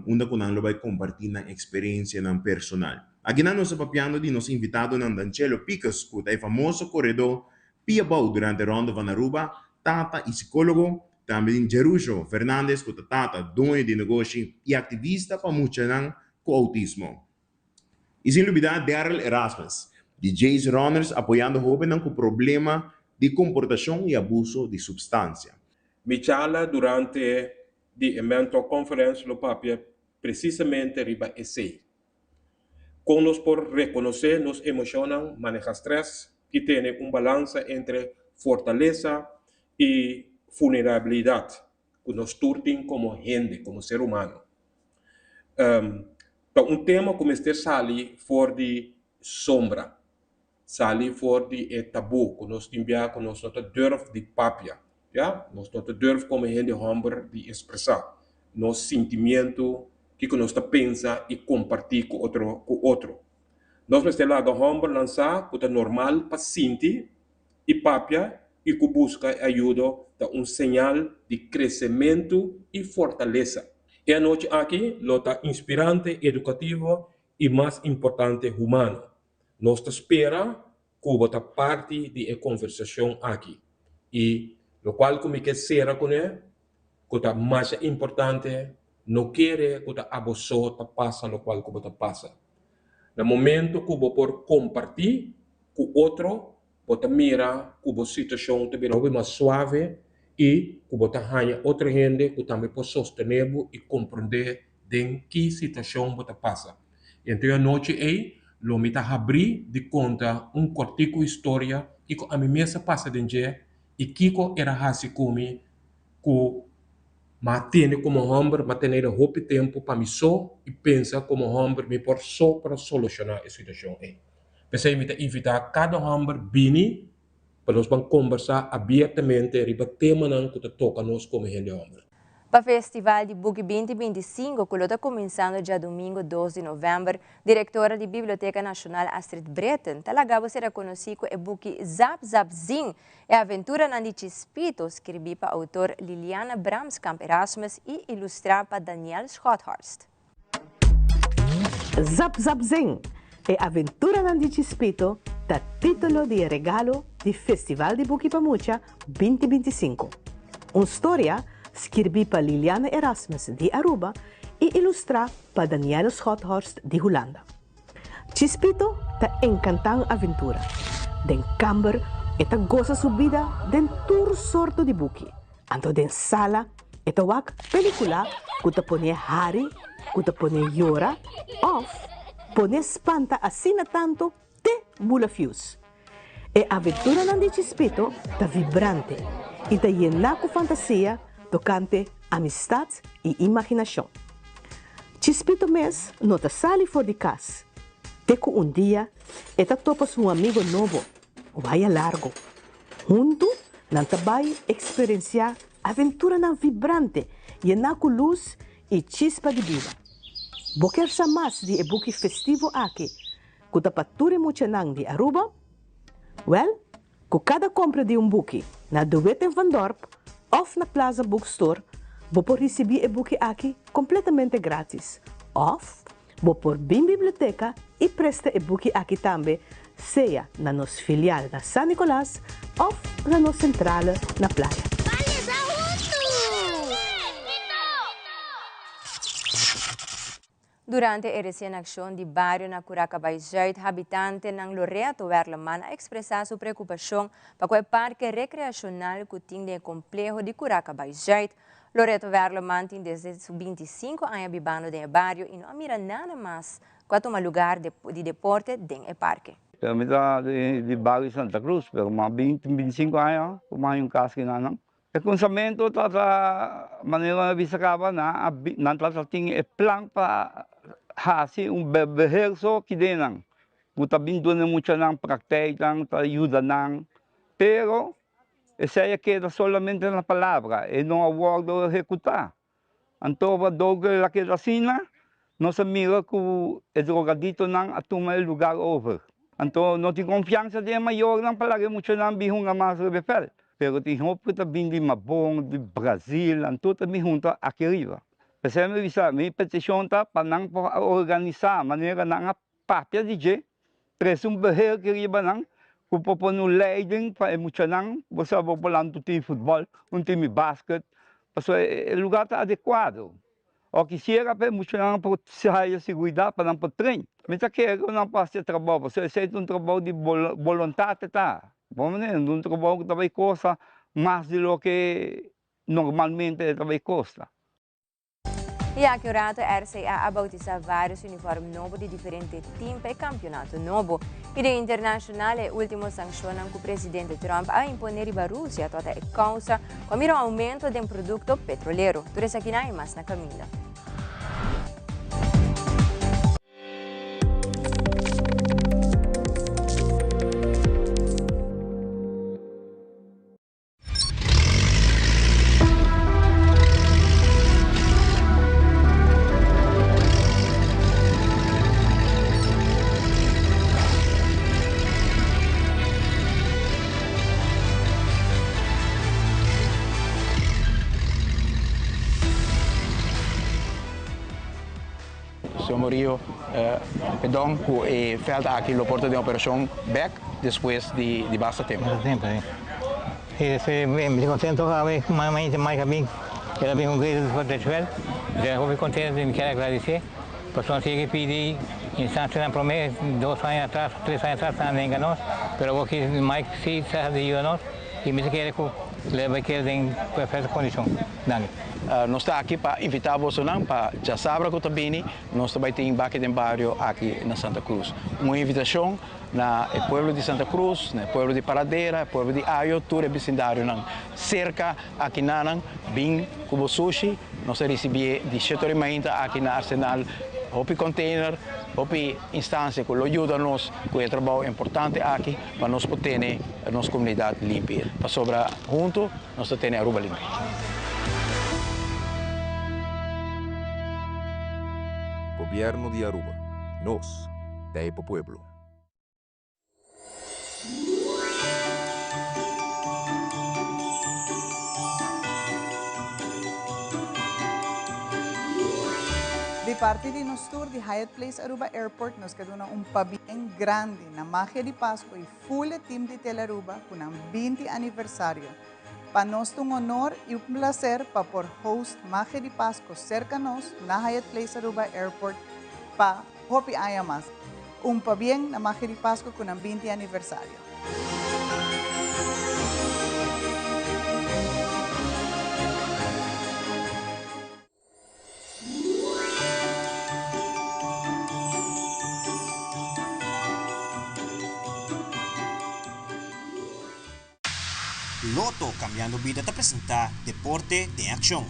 Speaker 4: unda ku nan lo bai kompartí nan eksperensianan personal. Akinan nos ta papiando di nos invitadonan Danchelo Picus ku ta e famoso koredó pia bou durante Ronde van Aruba, tata i sikólogo, tambe tin Jerusho Fernandez ku ta tata, doño di negoshi i aktivista pa muchanan ku outismo. I sin lubidá Darryl Erasmus, di Jay's Runners apoyando hóbennan ku problema di komportashon i abuso di supstansia.
Speaker 23: Mi charla durante di e Mentor Conference lo papia presisamente riba esei. Kon nos por rekonosé nos emoshonnan, maneha strès i tene un balansa entre fortalesa i vulnerabilidat ku nos tur tin komo hende, komo ser humano. Ta un tema ku mester sali for di sombra, sali for di e tabú ku nos tin bia ku nos no ta durf di papia, ya, nos no ta durf komo hende hòmber di ekspresá nos sintimientu, kiko nos ta pensa i kompartí ku otro ku otro. Nos mester laga hòmbernan sa ku ta normal pa sinti i papia i ku buska e ayudo ta un señal di kresementu i fortalesa. E anochi aki lo ta inspirante, edukativo i mas importante humano. Nos ta spera ku bo ta parti di e konversashon aki i lokual ku mi ke sera kuné ku ta masha importante, no kere ku ta abo so ta pasa lokual ku bo ta pasa. Na momento ku bo por kompartí ku otro bo ta mira ku bo situashon ta bira hopi mas suave i ku bo ta haña otro hende ku tambe por sostené bo i komprondé den ki situashon bo ta pasa. Enton e anochi ei lo mi ta habrí di konta un kòrtiku historia kiko ami mes a pasa den dje i kiko era hasi ku mi ku m'a tene komo hòmber, m'a tene hopi tempu pa mi so i pensa komo hòmber mi por so por a solushoná e situashon ei. P'esei mi ta invitá kada hòmber bini pa nos ban kombersá abiertamente riba temanan ku ta toka nos komo hende hòmber.
Speaker 3: Pa Festival di Buki 2025, ku lo ta kuminsando djadumingu dos di novèmber, direktora di Biblioteka Nashonal Astrid Britten ta laga bo sera konosí ku e buki Zap Zap Zing, e aventuranan di Chispito, skirbí pa outor Liliana Bramskamp Erasmus i ilustrá pa Danielle Schothorst.
Speaker 2: Zap Zap Zing, e aventuranan di Chispito ta título di e regalo di Festival di Buki pa Mucha 2025. Un storia skirbí pa Liliana Erasmus di Aruba i ilustrá pa Danielle Schothorst di Hulanda. Chispito ta enkantá un aventura. Den kamber e ta gosa su bida den tur sorto di buki. Anto den sala e ta wak pelikula ku ta pon'é hari, ku ta pon'é yora òf pon'é spanta asina tantu te bula fius. E aventuranan di Chispito ta vibrante i ta yená ku fantasia tokante amistat i imaginashon. Chispito mes no ta sali for di kas te ku un dia e ta topa su un amigo nobo, Waya Largo. Huntu nan ta bai eksperensiá aventuranan vibrante yená ku lus i chispa di bida. Bo kier sa mas di e buki festivo aki ku ta pa tur e muchanan di Aruba? Wèl, ku kada kompra di un buki na De Wit en Van Dorp òf na Plaza Bookstore, bo por risibí e buki aki kompletamente grátis òf bo por bin biblioteka i presta e buki aki tambe sea na nos filial na San Nicolas òf na nos sentrale na Playa.
Speaker 3: Durante e resien akshon di bario na Curacabai Zuid, habitantenan Loreto Werleman a ekspresá su preokupashon pa ku e parke rekreashonal ku tin den e kompleho di Curacabai Zuid. Loreto Werleman tin desde su 25 aña bibando den e bario i no a mira nada mas ku a tuma lugar di deporte den e parke.
Speaker 5: Pero mi ta di bario Santa Cruz, pero mas 20, 25 aña ku mi haña un kas kinan. E kunsamentu ta ta manera mi a bisa kaba nan a nan ta ta tin e plan pa hasi un beherso kidenan ku ta bin duna e muchanan praktijknan ta yuda nan pero esei a keda solamente na palabra e no a wòrdu ehekutá anto dor ku el a keda asina nos a mira ku e drogaditonan a tuma e lugar over anto no tin konfiansa den e mayornan pa laga e muchanan bin hunga mas riba e vèlt. Pero tin hopi ku ta bin di Mabon, di Brazil, nan tur ta bin hunta aki riba. P'esei mi bisa, mi petishon ta pa nan por a organisá manera nan a papia di dje, trese un beheer aki riba nan ku por pone un leiding pa e muchanan, bo sa bo por lanta un tim futbòl, un tim di basket, pasobra e lugar ta adekuado. O kisiera pa e muchanan por haya siguridat pa nan por train. Mi ta kere ku nan por hasi e trabou, pasobra esei ta un trabou di boluntat e ta. Bo manera, no ta un trabou ku ta bai kosta mas di loke normalmente e ta bai kosta.
Speaker 3: I aki un rato RCA a bautisá vários uniform nobo di diferente tim pa e kampionato nobo. I den internashonal e último sankshonnan ku presidente Trump a imponé riba Rusia tabata e kousa Cu a mira un aumento den producto petrolero. Tur esakinan y mas na caminda.
Speaker 9: Señor Murillo, perdon cu e veld aki lo por ta den operacion bek despues di basta tempo.
Speaker 6: Basta tempo, si. Si, estoy mi contento awe cu mama Mike a bin, el a bin un grito di veld. Mi ta hopi contento y mi kier agradece pasobra nos yega pidi instancianan prome dos aña atras, tres aña atras nan a nenga nos, pero awor ki Mike si sa di yuda nos y mi ta kere cu lo bay keda den perfecto condicion. Danki.
Speaker 9: Nos ta aki pa invita bosonan pa djasabra cu ta bini nos ta bay tin Baki den Bario aki na Santa Cruz. Un invitacion na e pueblo di Santa Cruz, na e pueblo di Paradera, e pueblo di Ayo, tur e bisindarionan cerca aki nanan bin cu bo sushi. Nos a ricibié di shete ora mainta aki na Arsenal hopi container, hopi instancia cu lo yuda nos cu e trabao importante aki pa nos por tene nos comunidad limpi. Pasobra hunto nos ta tene Aruba limpi.
Speaker 7: Gobierno di Aruba. Nos ta e pa pueblo.
Speaker 8: Di parti di nos tur di Hyatt Place Aruba Airport nos ke duna un pabien grandi na Magia di Pasco y full e team di Telearuba cu nan 20 aniversario. Pa nos ta un honor y un placer pa por host Magia di Pasco cerca nos na Hyatt Place Aruba Airport pa hopi aña mas. Un pabien na Magia di Pasco cu nan 20 aniversario.
Speaker 10: Lotto Cambiando Bida ta presenta Deporte den Accion.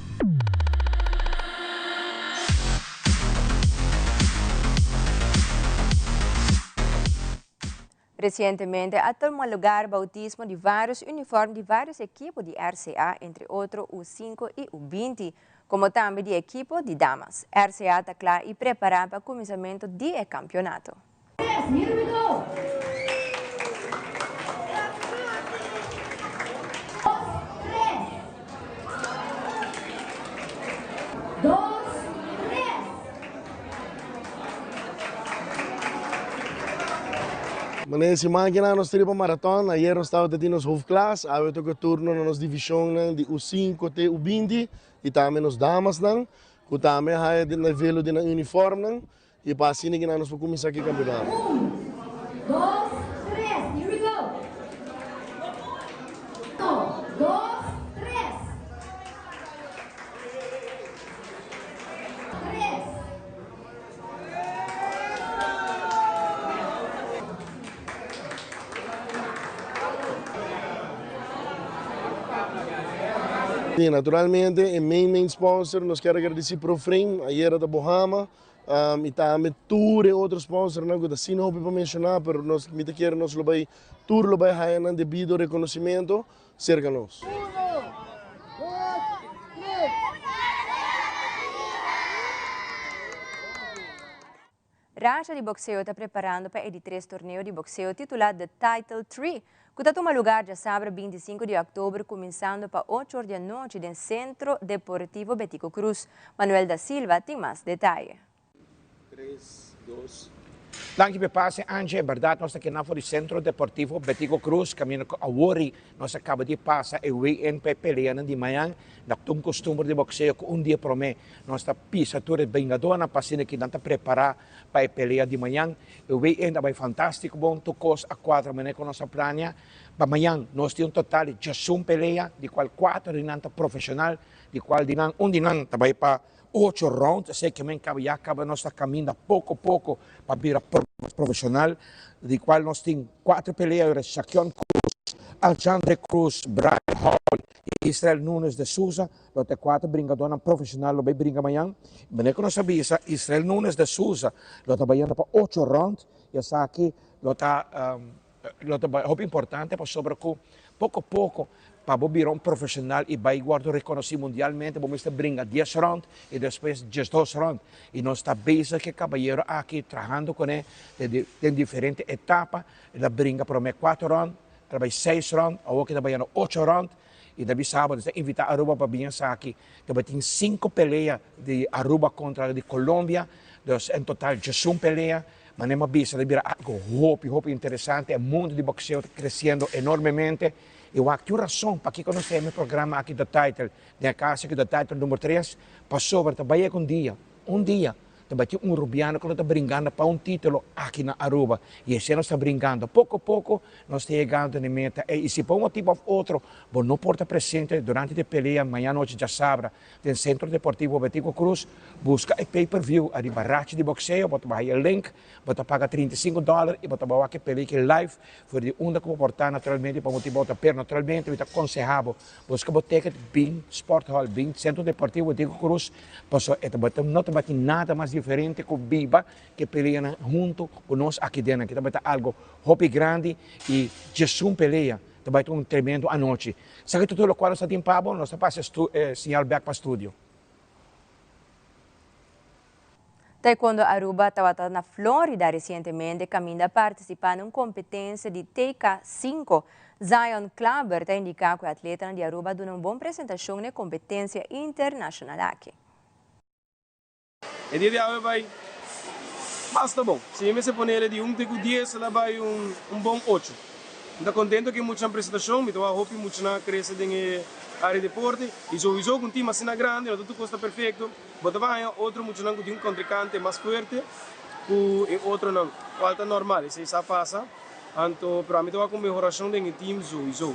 Speaker 3: Recientemente a tuma lugar bautismo di varios uniform di varios ekipo di RCA, entre otro U5 y U20, como tambe di ekipo di damas. RCA ta cla y prepara pa cuminsamento di e campeonato.
Speaker 24: Here we go! Dos, tres.
Speaker 25: Manera siman kinan nos ta riba maraton, ayer nos tabata tin nos hoofdklas, awe toca turno na nos divisionnan di U5 te U20 y tambe nos damasnan cu tambe a haya den velo di nan uniformnan y pa asina kinan nos por cuminsa cu e campeonato.
Speaker 24: Un, dos, tres, here we go! Uno, dos, tres. Tres.
Speaker 25: Sí, naturalmente e main main sponsor nos kier agradeci Proframe, ayera ta Bohama, y tambe tur e otro sponsornan cu ta asina hopi pa menciona, pero nos mi ta kere nos lo bay tur lo bay haya nan debido reconocimento cerca nos.
Speaker 3: Racha di boxeo ta preparando pa e di tres torneo di boxeo titula The Title Three, cu ta tuma lugar djasabra 25 di october cuminsando pa ocho or di anochi den Centro Deportivo Betico Croes. Manuel da Silva tin mas detaye.
Speaker 26: Tres, dos. Danki p'e pase, Angie. En berdad nos ta keda for di Centro Deportivo Betico Croes, caminda cu awori nos a caba di pasa e weekend p'e peleanan di mañan. Na ta un costumber di boxeo cu un dia prome nos ta pisa tur e vengadornan pa asina ki nan ta prepara pa e pelea di mañan. E weekend a bay fantastico bon, tur cos a cuadra manera cu nos a planea. Pa mañan nos tin un total di diesun pelea, di cual cuatro di nan ta profesional, di cual di nan un di nan ta bay pa Ocho round, esei ke men kaba ya kaba nos ta kaminda poko poko pa bira profesional, di kual nos tin kuater peleadores, Shaquyon Cruz, Alexandre Cruz, Brian Hall i Israel Nunes de Souza, lo ta e kuater bringadónan profesional lo bai bringa mañan. Manera ku nos a bisa, Israel Nunes de Souza lo ta bayendo pa ocho round i esaki lo ta Lo ta hopi importante pasobra ku poko poko pa bo bira un profeshonal i bai wòrdu rekonosí mundialmente bo mester bringa dies rònt i despues diesdos rònt. I nos ta bezig ku e kabayero aki trahando kuné den diferente etapa. El a bringa promé kuater rònt, el a bai seis rònt, awor ke ta bayendo ocho rònt i ta bisa bo nos ta invitá Aruba pa bin esaki. Tabatin sinku pelea di Aruba kontra di Colombia, dus en total diesun pelea. Manera mi a bisa ta bira algo hopi hopi interesante, e mundo di boxeo ta creciendo enormemente y wak tin un razon pakico nos ta yama e programa aki The Title, den e caso aki The Title number tres, pasobra ta bay yega un dia, un dia ta bay tin un Rubiano cu lo ta bringando pa un titulo aki na Aruba y esey nos ta bringando, poco poco nos ta yegando na e meta ey y si pa un motibo of otro bo no por ta presente durante di e pelea mañana nochi djasabra Den Centro Deportivo Betico Croes, busca e pay per view ariba Rachi di Boxeo, bo ta baha e link, bo ta paga 35 dollar y bo ta wak e peliki live for di unda cu bo por ta naturalmente pa motibo bo ta per naturalmente mi ta conseha bo busca bo ticket bin Sport Hall, bin Centro Deportivo Betico Croes pasobra e ta no ta bati nada mas diferente cu biba ke peleanan hunto cu nos aki den aki ta bata algo hopi grandi y djesun pelea. Ta bai ta un tremendo anochi. Sa ki tur lokual nos ta tin pa bo, nos ta pasa e señal bek pa studio.
Speaker 3: Taekwondo Aruba tabata na Florida recientemente caminda a participa na un competencia di TK 5. Zion Klaber ta indica cu e atletanan di Aruba a duna un bon presentacion na e competencia internacional aki.
Speaker 11: E dia di awe bai basta bon. Si mi mester pone el di un te ku dies el a bai un bon ocho. Mi ta kontento ku e muchanan presentashon, mi ta wak hopi muchanan a krese den e área di deporte i souiso ku un tim asina grandi no ta tur kos ta perfekto. Bo ta haña otro muchanan ku tin un kontrinkante mas fuerte ku e otronan, kual ta normal, esei sa pasa. Anto, pero ami ta wak un mehorashon den e tim souiso.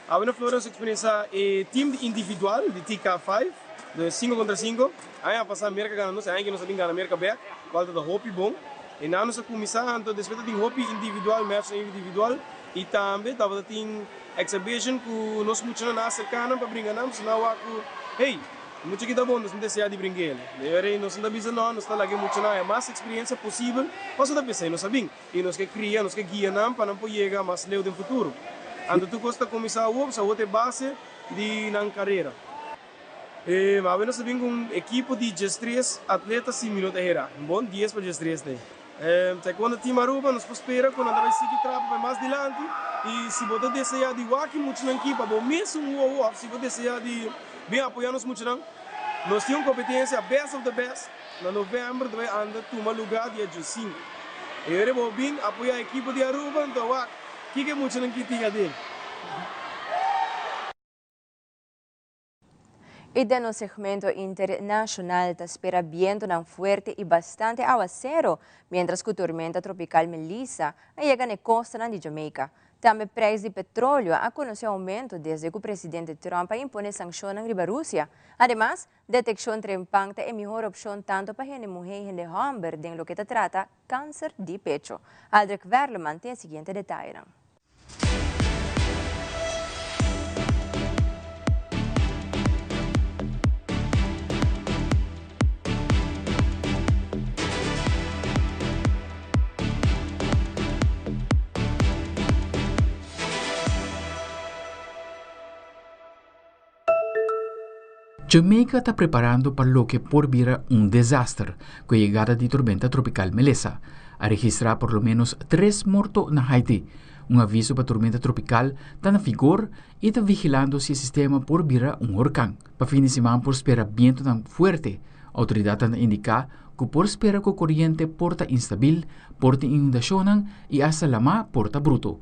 Speaker 11: Awe na Florida nos a eksperensiá e tim di individual di TK 5, de sinku kontra sinku. Aña pasá Merka gana nos, e aña aki nos a bin gana Merka bèk, kual ta ta hopi bon. E nan nos a kuminsá, anto despues ta tin hopi individual, matchnan individual i tambe tabata tin exhibition ku nos muchanan a aserká nan pa bringa nan, pasobra nan a wak ku, hey, e mucha aki ta bon, nos no deseá di bringa el. De ora ei nos no ta bisa no, nos ta laga e muchanan haña mas eksperensia posibel, pasobra ta p'esei nos a bin. I nos ke kria, nos ke guia nan pa nan por yega mas leu den futuro. Anto tur kos ta kuminsá awor, pasobra awor ta e base di nan karera. E awe nos ta bin ku un ekipo di diestres atleta si mi no ta hera. Un bon dies pa diestres ta e. Taekwondo Team Aruba nos por spera ku nan ta bai sigui trapa bai mas dilanti i si bo ta deseá di wak e muchanan ki pa bo mes un wowo òf si bo deseá di bin apoyá nos muchanan, nos tin un kompetensia Best of the Best. Na november ta bay anda tuma luga dia djosinku. E ora bo bin apoya ekipo di Aruba nto wak kiko e muchanan ki tin aden.
Speaker 3: Y den nos segmento internacional ta spera bientonan fuerte y bastante awacero mientras cu tormenta tropical Melissa a yega n'e costanan di Jamaica. Tambe prijs di petroleo a conoce aumento desde cu presidente Trump a impone sanccionnan riba Rusia. Ademas, Detekshon trempan ta e mihor opshon tantu pa hende muhé i hende hòmber den loke ta trata kanser di pecho. Aldrich Werleman tin e siguiente detayenan.
Speaker 12: Jamaica ta preparando pa loke por bira un desaster ku e yegada di tormenta tropikal Melissa. A registrá por lo ménos tres morto na Haiti. Un aviso pa tormenta tropikal ta na vigor i ta vigilando si e sistema por bira un horkan. Pa fin di siman por spera bientonan fuerte. Outoridatnan ta indiká ku por spera ku koriente por ta instabil, por tin inundashonnan i asta lamá por ta bruto.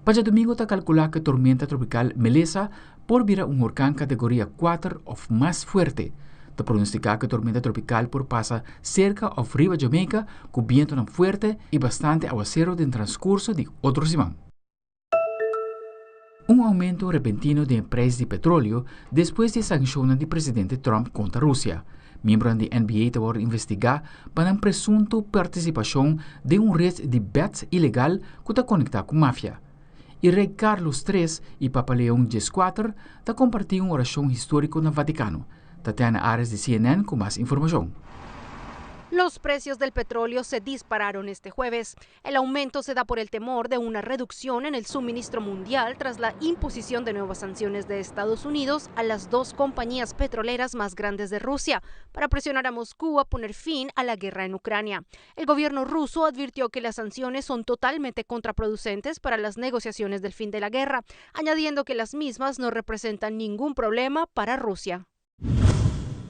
Speaker 12: Pa djadumingu ta kalkulá ku e tormenta tropikal Melissa por bira un horkan kategoria kuater òf mas fuerte. Ta pronostiká ku e tormenta tropikal por pasa serka òf riba Jamaica ku bientunan fuerte i bastante awaseru den transkurso di otro siman. Un oumento repentino den e preis di petroleo despues di e sanshonnan di presidente Trump kontra Rusia. Miembronan di NBA ta wòrdu investigá pa nan presunto partisipashon den un ret di bèt ilegal ku ta konektá ku mafia. I Rei Carlos tres i Papa Leon dieskuater ta kompartí un orashon históriko na Vatikano. Tatiana Ares di CNN ku mas informashon.
Speaker 13: Los precios del petróleo se dispararon este jueves. El aumento se da por el temor de una reducción en el suministro mundial tras la imposición de nuevas sanciones de Estados Unidos a las dos compañías petroleras más grandes de Rusia para presionar a Moscú a poner fin a la guerra en Ucrania. El gobierno ruso advirtió que las sanciones son totalmente contraproducentes para las negociaciones del fin de la guerra, añadiendo que las mismas no representan ningún problema para Rusia.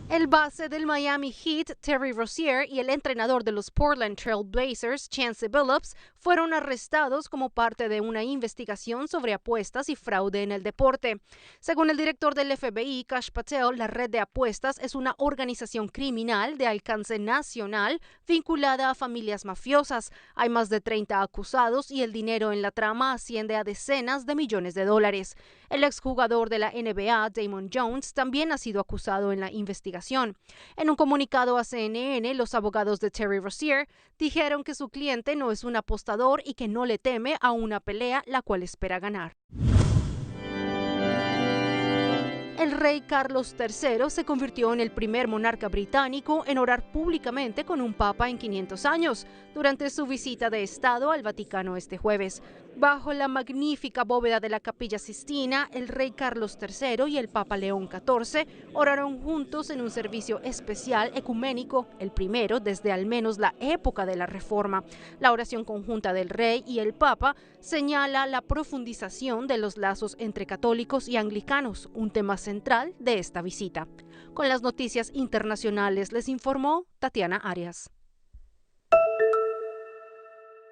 Speaker 13: El base del Miami Heat, Terry Rozier, y el entrenador de los Portland Trail Blazers, Chance Billups, fueron arrestados como parte de una investigación sobre apuestas y fraude en el deporte. Según el director del FBI, Kash Patel, la red de apuestas es una organización criminal de alcance nacional vinculada a familias mafiosas. Hay más de 30 acusados y el dinero en la trama asciende a decenas de millones de dólares. El exjugador de la NBA, Damon Jones, también ha sido acusado en la investigación. En un comunicado a CNN, los abogados de Terry Rozier dijeron que su cliente no es un apostador y que no le teme a una pelea la cual espera ganar. El rey Carlos III se convirtió en el primer monarca británico en orar públicamente con un papa en 500 años durante su visita de Estado al Vaticano este jueves. Bajo la magnífica bóveda de la Capilla Sistina, el rey Carlos III y el Papa León XIV oraron juntos en un servicio especial ecuménico, el primero desde al menos la época de la Reforma. La oración conjunta del rey y el Papa señala la profundización de los lazos entre católicos y anglicanos, un tema central de esta visita. Con las noticias internacionales les informó Tatiana Arias.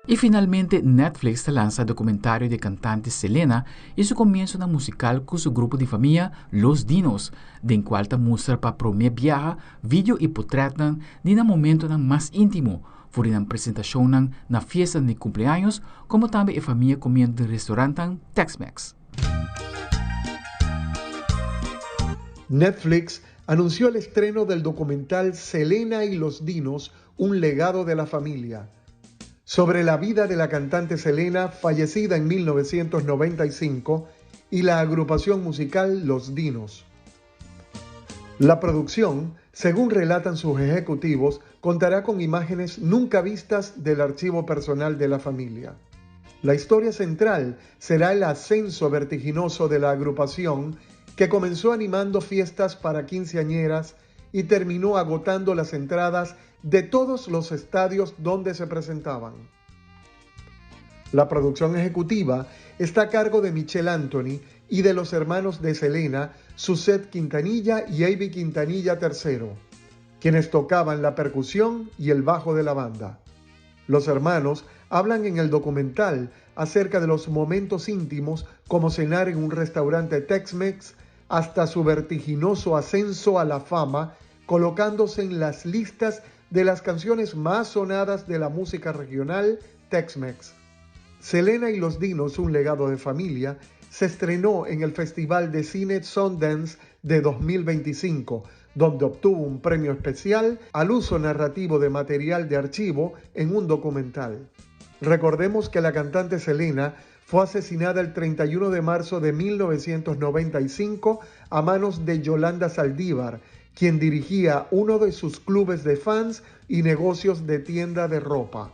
Speaker 12: Y finalmente Netflix ta lansa documentario di cantante Selena y su comienzonan musical cu su grupo di famia Los Dinos, den cual ta mustra pa prome biaha video y potretnan di nan momentonan mas intimo, for di nan presentacionnan na fiestanan di cumpleaños como tambe e famia comiendo den restaurantan Tex-Mex.
Speaker 14: Netflix anunció el estreno del documental Selena y los Dinos, un legado de la familia, sobre la vida de la cantante Selena, fallecida en 1995, y la agrupación musical Los Dinos. La producción, según relatan sus ejecutivos, contará con imágenes nunca vistas del archivo personal de la familia. La historia central será el ascenso vertiginoso de la agrupación que comenzó animando fiestas para quinceañeras y terminó agotando las entradas de todos los estadios donde se presentaban. La producción ejecutiva está a cargo de Michelle Anthony y de los hermanos de Selena, Suzette Quintanilla y Avi Quintanilla III, quienes tocaban la percusión y el bajo de la banda. Los hermanos hablan en el documental acerca de los momentos íntimos como cenar en un restaurante Tex-Mex hasta su vertiginoso ascenso a la fama, colocándose en las listas de las canciones más sonadas de la música regional Tex-Mex. Selena y los Dinos, un legado de familia, se estrenó en el Festival de Cine Sundance de 2025, donde obtuvo un premio especial al uso narrativo de material de archivo en un documental. Recordemos que la cantante Selena fue asesinada el 31 de marzo de 1995 a manos de Yolanda Saldívar, quien dirigía uno de sus clubes de fans y negocios de tienda de ropa.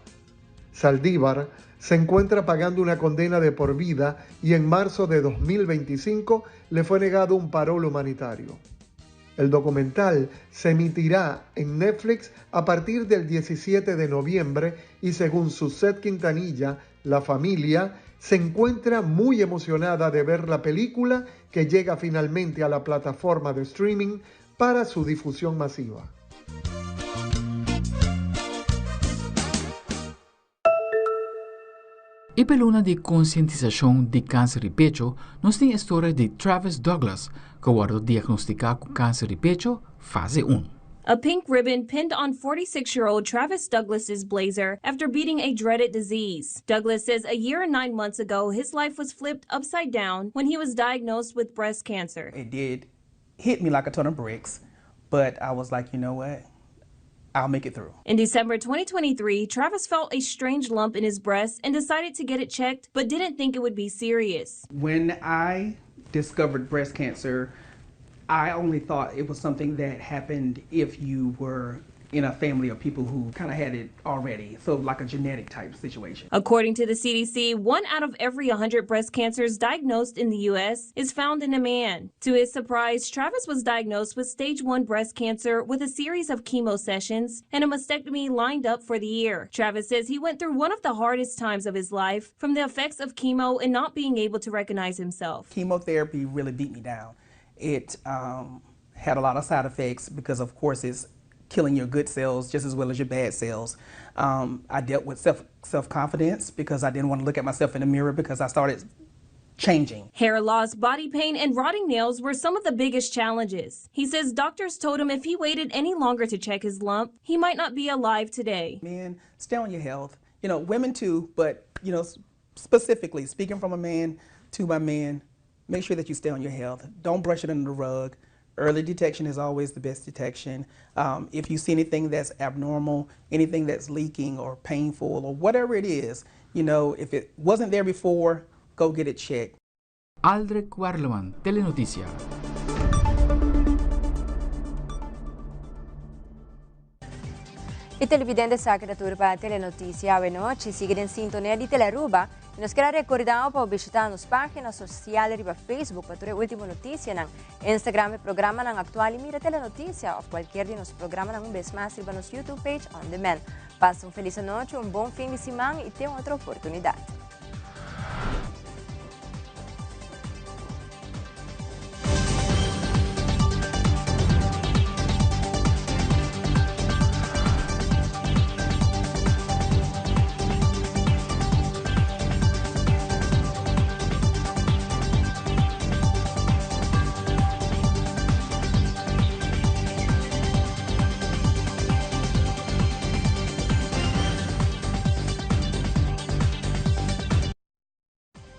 Speaker 14: Saldívar se encuentra pagando una condena de por vida y en marzo de 2025 le fue negado un parol humanitario. El documental se emitirá en Netflix a partir del 17 de noviembre y según Suzette Quintanilla, la familia se encuentra muy emocionada de ver la película que llega finalmente a la plataforma de streaming para su difusión masiva.
Speaker 12: Y pa luna di concientisacion di cancer di pecho, nos tin e storia di Travis Douglas, cu a wordo diagnostica cu cancer di pecho fase un.
Speaker 15: A pink ribbon pinned on 46-year-old Travis Douglas's blazer after beating a dreaded disease. Douglas says a year and nine months ago, his life was flipped upside down when he was diagnosed with breast cancer.
Speaker 16: It did hit me like a ton of bricks, but I was like, you know what? I'll make it through.
Speaker 15: In December 2023, Travis felt a strange lump in his breast and decided to get it checked, but didn't think it would be serious.
Speaker 16: When I discovered breast cancer, I only thought it was something that happened if you were in a family of people who kind of had it already, so like a genetic type situation.
Speaker 15: According to the CDC, one out of every 100 breast cancers diagnosed in the U.S. is found in a man. To his surprise, Travis was diagnosed with stage 1 breast cancer with a series of chemo sessions and a mastectomy lined up for the year. Travis says he went through one of the hardest times of his life from the effects of chemo and not being able to recognize himself.
Speaker 16: Chemotherapy really beat me down. It um, had a lot of side effects because, of course, it's killing your good cells just as well as your bad cells. Um, I dealt with self self confidence because I didn't want to look at myself in the mirror because I started changing.
Speaker 15: Hair loss, body pain, and rotting nails were some of the biggest challenges. He says doctors told him if he waited any longer to check his lump, he might not be alive today.
Speaker 16: Men, stay on your health. You know, women too, but, you know, specifically speaking from a man to my man, make sure that you stay on your health. Don't brush it under the rug. Early detection is always the best detection. Um, if you see anything that's abnormal, anything that's leaking or painful or whatever it is, you know, if it wasn't there before, go get it checked.
Speaker 12: Aldrich Werleman, Telenoticia.
Speaker 3: E televidente sa que tur pa Telenoticia awe nochi. Sigui den sintonia di Telearuba. Y nos kier a recorda bo pa bishita nos pagina social riba Facebook pa tur e ultimo noticianan, Instagram e programanan actual y mira Telenoticia of cualkier di nos programanan un bes mas riba nos YouTube page On Demand. Pasa un feliz anochi, un bon fin di siman y te un otro oportunidad.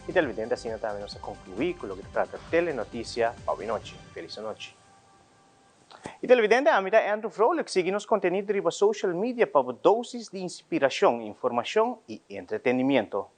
Speaker 1: Y televidente asina tambe nos a conclui cu loke ta trata Telenoticia pa awe nochi. Feliz anochi. Y televidente ami ta Andrew Vrolijk sigui nos contenido riba social media pa bo dosis di inspiracion, informacion y entretenimiento.